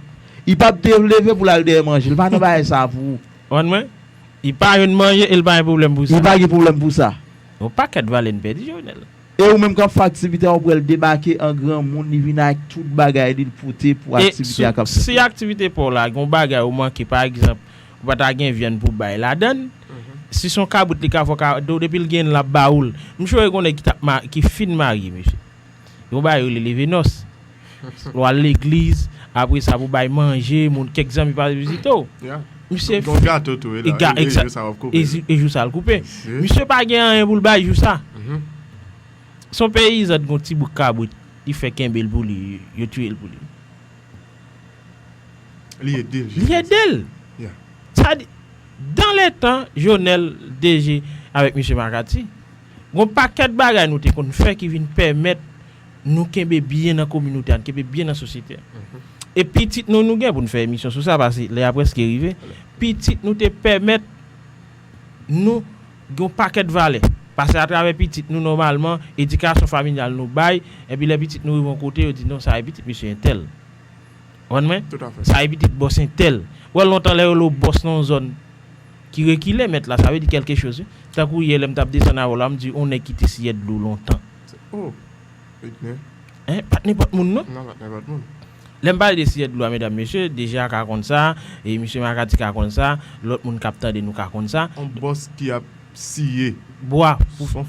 Li p ap de-, leve pou l al dèyè manje, li pa nan bagay sa pou ou. Konprann mwen? Li pa jwenn manje e li pa gen pwoblèm pou sa. Li pa gen pwoblèm pou sa. Yon pakèt valè n pèdi, Jovenel. E ou menm k ap fè aktivite a, ou pral debake an granmoun, li vin ak tout bagay li, l pote pou aktivite a k ap fèt. Si aktivite pa w la, gen yon bagay ou manke, pa egzanp, ou pa ta gen vyann pou bay ladan l, si se yon kabrit li ka fè, w ka, depi l gen l ap ba ou l. Misye wè gen yon nèg ki t ap ma-, ki fin marye, mesye. Gen yon bagay yo rele leve nòs. Ou al legliz, apre sa pou bay manje, moun, kèk zanmi pa vizite w. Misye gon gato tou, e la, e jou sa w ap koupe. E jou sa l koupe. Misye pa gen anyen pou l bay jou sa. Se yon peyizan t gon ti bouk kabrit, li fè kenbe l pou li, yo tiye l pou li. Li ede l. Li ede l. Sa di, dan le tan, Jonel, D J avèk misye Makati, gon pakèt bagay nou te konn fè ki vin pèmèt nou kenbe byen nan kominote a, nou kenbe byen nan sosyete a. E pitit nou, nou gen pou n fè emisyon sou sa, paske lè a prèske rive. Pitit nou te pèmèt nou gen yon pakèt valè. Paske atravè pitit nou, nòmalman, edikasyon familyal nou bay, epi lè pitit nou rive yon kote, yo di, "Non, sa e pitit mesye entèl." Konprann mwen? Sa e pitit bòs entèl. Ou wè lontan lè yo rele w bòs nan yon zòn ki rekile, mèt la, sa vle di kèlke choz, wi. Tankou yè, lè m t ap desann avè w la, m di, yon nèg ki te siyè dlo lontan. Oh, Edner. Hein? Pa t nenpòt moun, non? Non, pa t nenpòt moun. Lè m pale de siyè dlo a, medam, mesye, D J a ka konn sa, e misye Makati ka konn sa, lòt moun k ap tande nou ka konn sa. Yon bòs ki ap siye bwa pou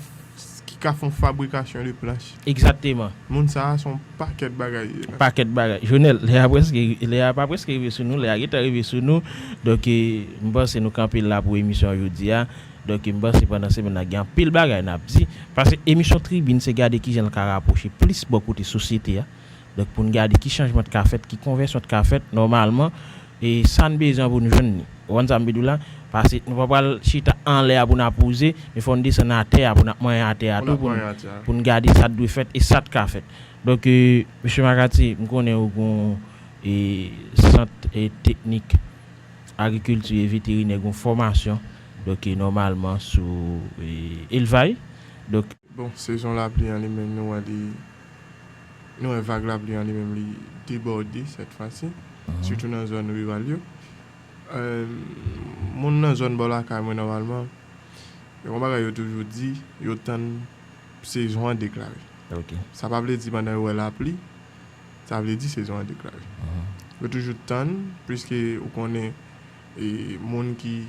ki ka fè yon fabrikasyon de planch. Egzakteman. Moun sa a se yon pakèt bagay. Pakèt bagay. Jonel, lè a prèske, lè a pa prèske rive sou nou, lè a gentan rive sou nou. Donk, e, m panse nou kanpe la pou emisyon an jodi a. Donk, e, m panse pandan semèn nan, gen anpil bagay n ap di. Paske emisyon Tribin, se gade kijan l ka rapwoche plis bò kote sosyete a. Donk, pou n gade ki chanjman t ka fèt, ki konvèsyon t ka fèt, nòmalman, e sa n bezwen pou n jwenn li. Ou konprann sa m vle di w la? Paske nou pa pral chita anlè a pou n ap wouze, men fò n desann atè a pou n ap manyen atè a tou, pou n, pou n gade sa t dwe fèt e sa t ka fèt. Donk, e, mesye Makati, m konnen ou gon, e, sant, e, teknik agrikilti e veterinè, gon fòmasyon, donk, e, nòmalman sou, e, elvaj. Donk, Bon, sezon lapli an li menm, nou wè li, nou wè vag lapli an li menm, li debòde sèt fwa si, sitou nan zòn riral yo. Euh, moun nan zòn bò lakay mwen, nòmalman, gen yon bagay yo toujou di, yo tann sezon an deklare. Sa pa vle di pandan yo wè lapli, sa vle di sezon an deklare. Yo toujou tann, piske ou konnen, e, moun ki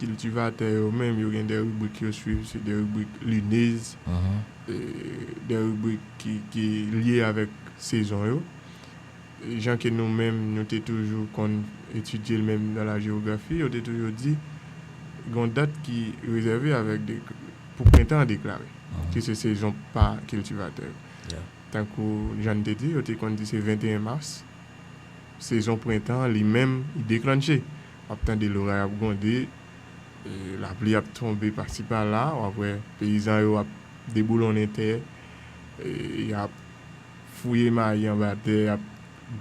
kiltivatè yo menm, yo gen de ribrik yo swiv, se de ribrik linez, e, de ribrik ki, ki lye avèk sezon yo. E jan ke nou menm, nou te toujou konn etidye l menm nan la jewografi, yo te toujou di, gen yon dat ki rezève avèk de, pou prentan an deklare, ki se sezon pa kiltivatè yo. Tankou jan n te di, yo te konn di se venteyen mas, sezon prentan an li menm, li deklanche. W ap tande loray ap gwonde, e, lapli ap tonbe pasi pala, w ap wè peyizan yo ap deboulonnen tè, e, y ap fouye mayi anba tè, y ap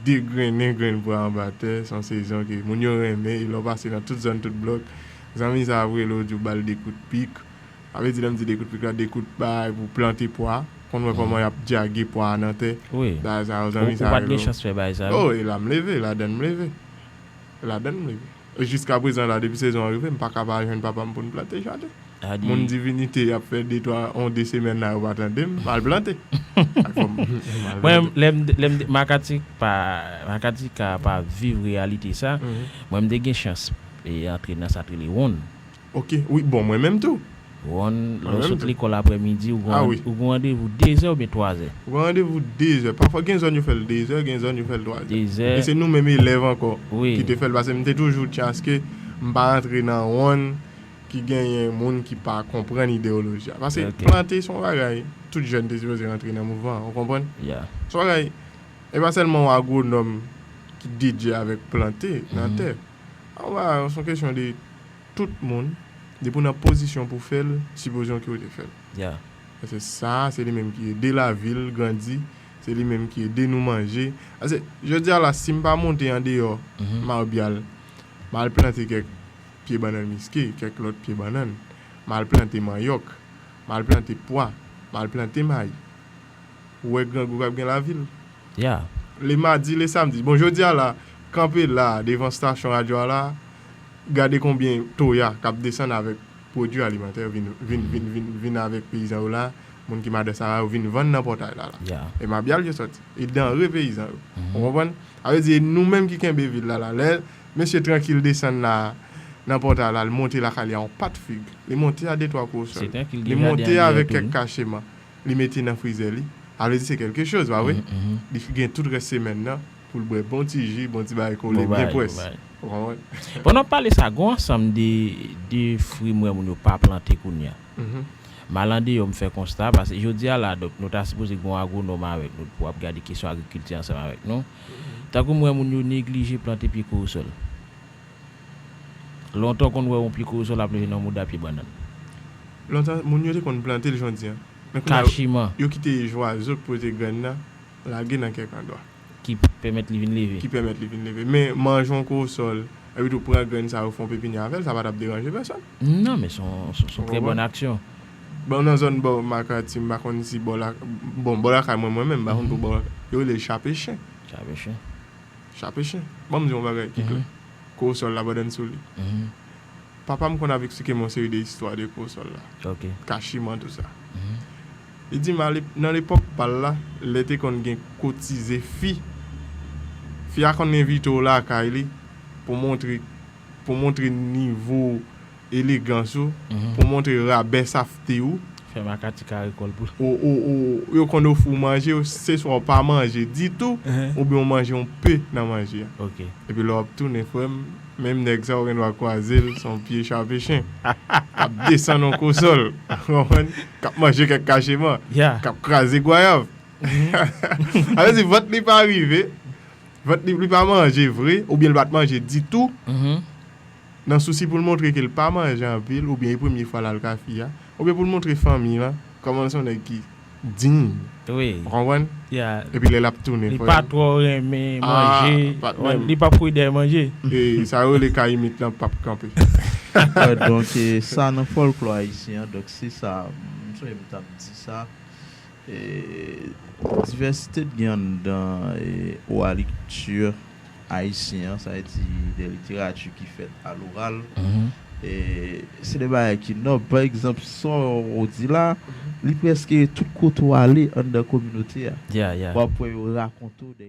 degrennen grenn pwa anba tè. Se yon sezon ke moun yo renmen, e lè w pase nan tout zòn, tout blòk, zanmi sa ap rele w, di w ba l de kout pik. Sa vle di, lè m di de kout pik la, de kout bagay pou plante pwa. Konn wè kòman y ap djage pwa a nan tè. Bagay sa yo, zanmi sa yo. Ou, ou pa t gen chans fè bagay sa yo? Oh, e la m leve, ladann m leve. Ladann m leve. E jiskaprezan la, depi sezon an rive, m pa ka pa jwenn papa m pou n plante jaden. Moun Divinite y ap fè de twa, yon de semèn la, yo pa tande m, m al plante. Mwen, lè m, lè m, Makati pa, Makati ka pa viv reyalite sa. Mwen, m te gen chans e antre nan sa k rele wonn. Ok, wi, bon, mwen menm tou. Wonn, lè w sot lekòl aprèmidi, ou gon, ou gon randevou dezè oubyen twazè. Ou gon randevou dezè. Pafwa gen zòn yo fè l dezè, gen zòn yo fè l twazè. Dezè. E se nou menm elèv ankò ki te fè l, paske m te toujou di aske M pa rantre nan wonn ki genyen moun ki pa konprann ideyoloji a. Paske plante se yon bagay, tout jèn te sipoze rantre nan mouvman an, ou konprann? Se yon bagay, e pa sèlman yon agwonòm ki dedye avèk plante nan tè. An ba, se yon kesyon de tout moun, depi w nan pozisyon pou fè l, sipozyon ke w te fè l. Paske sa, se li menm ki ede lavil grandi, se li menm ki ede nou manje. Paske, jodi a la, si m pa monte andeyò Mabyal, m al plante kèk pye bannann miske, kèk lòt pye bannann, m al plante manyòk, m al plante pwa, m al plante mayi. Ou wè grangou k ap gen lavil. Le madi, le samdi. Bon, jodi a la, kanpe la, devan stasyon radyo a la, gade konbyen toya k ap desann avèk pwodui alimantè vin, vin, vin, vin, vin avèk peyizan yo la, moun ki madan sara yo vin vann nan pòtay la la. E Mabyal yo sòti. E danre peyizan yo. Ou konprann? Sa vle di, e nou menm ki kenbe vil la la. Lè mesye Trankil desann la, nan pòtay la, li monte lakay li a yon pat fig. Li monte a de twa kosòl. Li monte avèk kèk kacheman. Li mete nan frizè li. Sa vle di se kèlke choz, pa vre? Li gen tout rès semèn nan pou l bwè bon ti ji, bon ti bagay ke w le byen pwès. Ou konprann? Pandan w ap pale sa, gen yon ansanm de, de fwi m wè moun yo pa plante kounye a. M al andeyò, m fè konsta, paske jodi a la, donk, nou ta sipoze gen yon agwonòm avèk nou pou ap gade kesyon agrikilti ansanm avèk nou. Tankou m wè moun yo neglije plante pye korosòl. Lontan w konn wè yon pye korosòl ap leve nan mouda pye bannann. Lontan, moun yo te konn plante l, jan w di an. Men kounye a, kachiman, yo kite zwazo k pote grenn nan lage nan kèk andwa. Ki pèmèt li vin leve. Ki pèmèt li vin leve. Men manje yon korosòl, epi tou pran grenn sa yo fè yon pepinyè avè l, sa pa t ap deranje pèsòn. Non, men se yon, se yon, se yon trè bòn aksyon. Bon, nan zòn bò Makati, m pa konn si bò la, bon, bò lakay mwen, mwen menm, m pa konn pou bò lakay. Yo rele l chape chen. Chape chen. Chape chen. Ban m di yon bagay ki klè. Korosòl la, bann sou li. Papa m konn ap eksplike m yon seri de istwa de korosòl la. Kachiman, tou sa. Li di m, ale, nan lepòk pa l la, lè te konn gen kotize fi, fi a konn envite w lakay li pou montre, pou montre nivo elegans ou, pou montre rabè safte ou. Fè Makati kare kò l pou l. Ou, ou, ou, yo konn ofri w manje, se swa w pa manje ditou, oubyen w manje yon pe nan manje a. Epi lè w ap tounen, frè m, menm nèg sa w gen dwa kwaze l, se yon pye chape chen k ap desann yon kosòl, w konprann? K ap manje kèk kacheman, k ap kraze gwayav. Sa vle di, vant li pa rive, vant li, li pa manje vre, oubyen li pa t manje ditou. Nan sousi pou l montre ke l pa manje anpil, oubyen e premye fwa l al kafe a, oubyen pou l montre fanmi l lan kòman l se yon nèg ki diy. Wi. Ou konprann? Epi lè l ap tounen, li pa twò renmen manje, li p ap kouri dèyè manje. E sa yo rele kayimit lan p ap kanpe. Donk, e, sa nan fòlklò ayisyen an, donk se sa, m sonje m t ap di sa. E, divèsite t gen anndan, e, oraliti ayisyen an, sa vle di de literati ki fèt aloral. E, se de bagay ki nòb. Pa egzanp, sa w di la, li prèske tout kote w ale anndan kominote a. W ap wè yo rakonte w de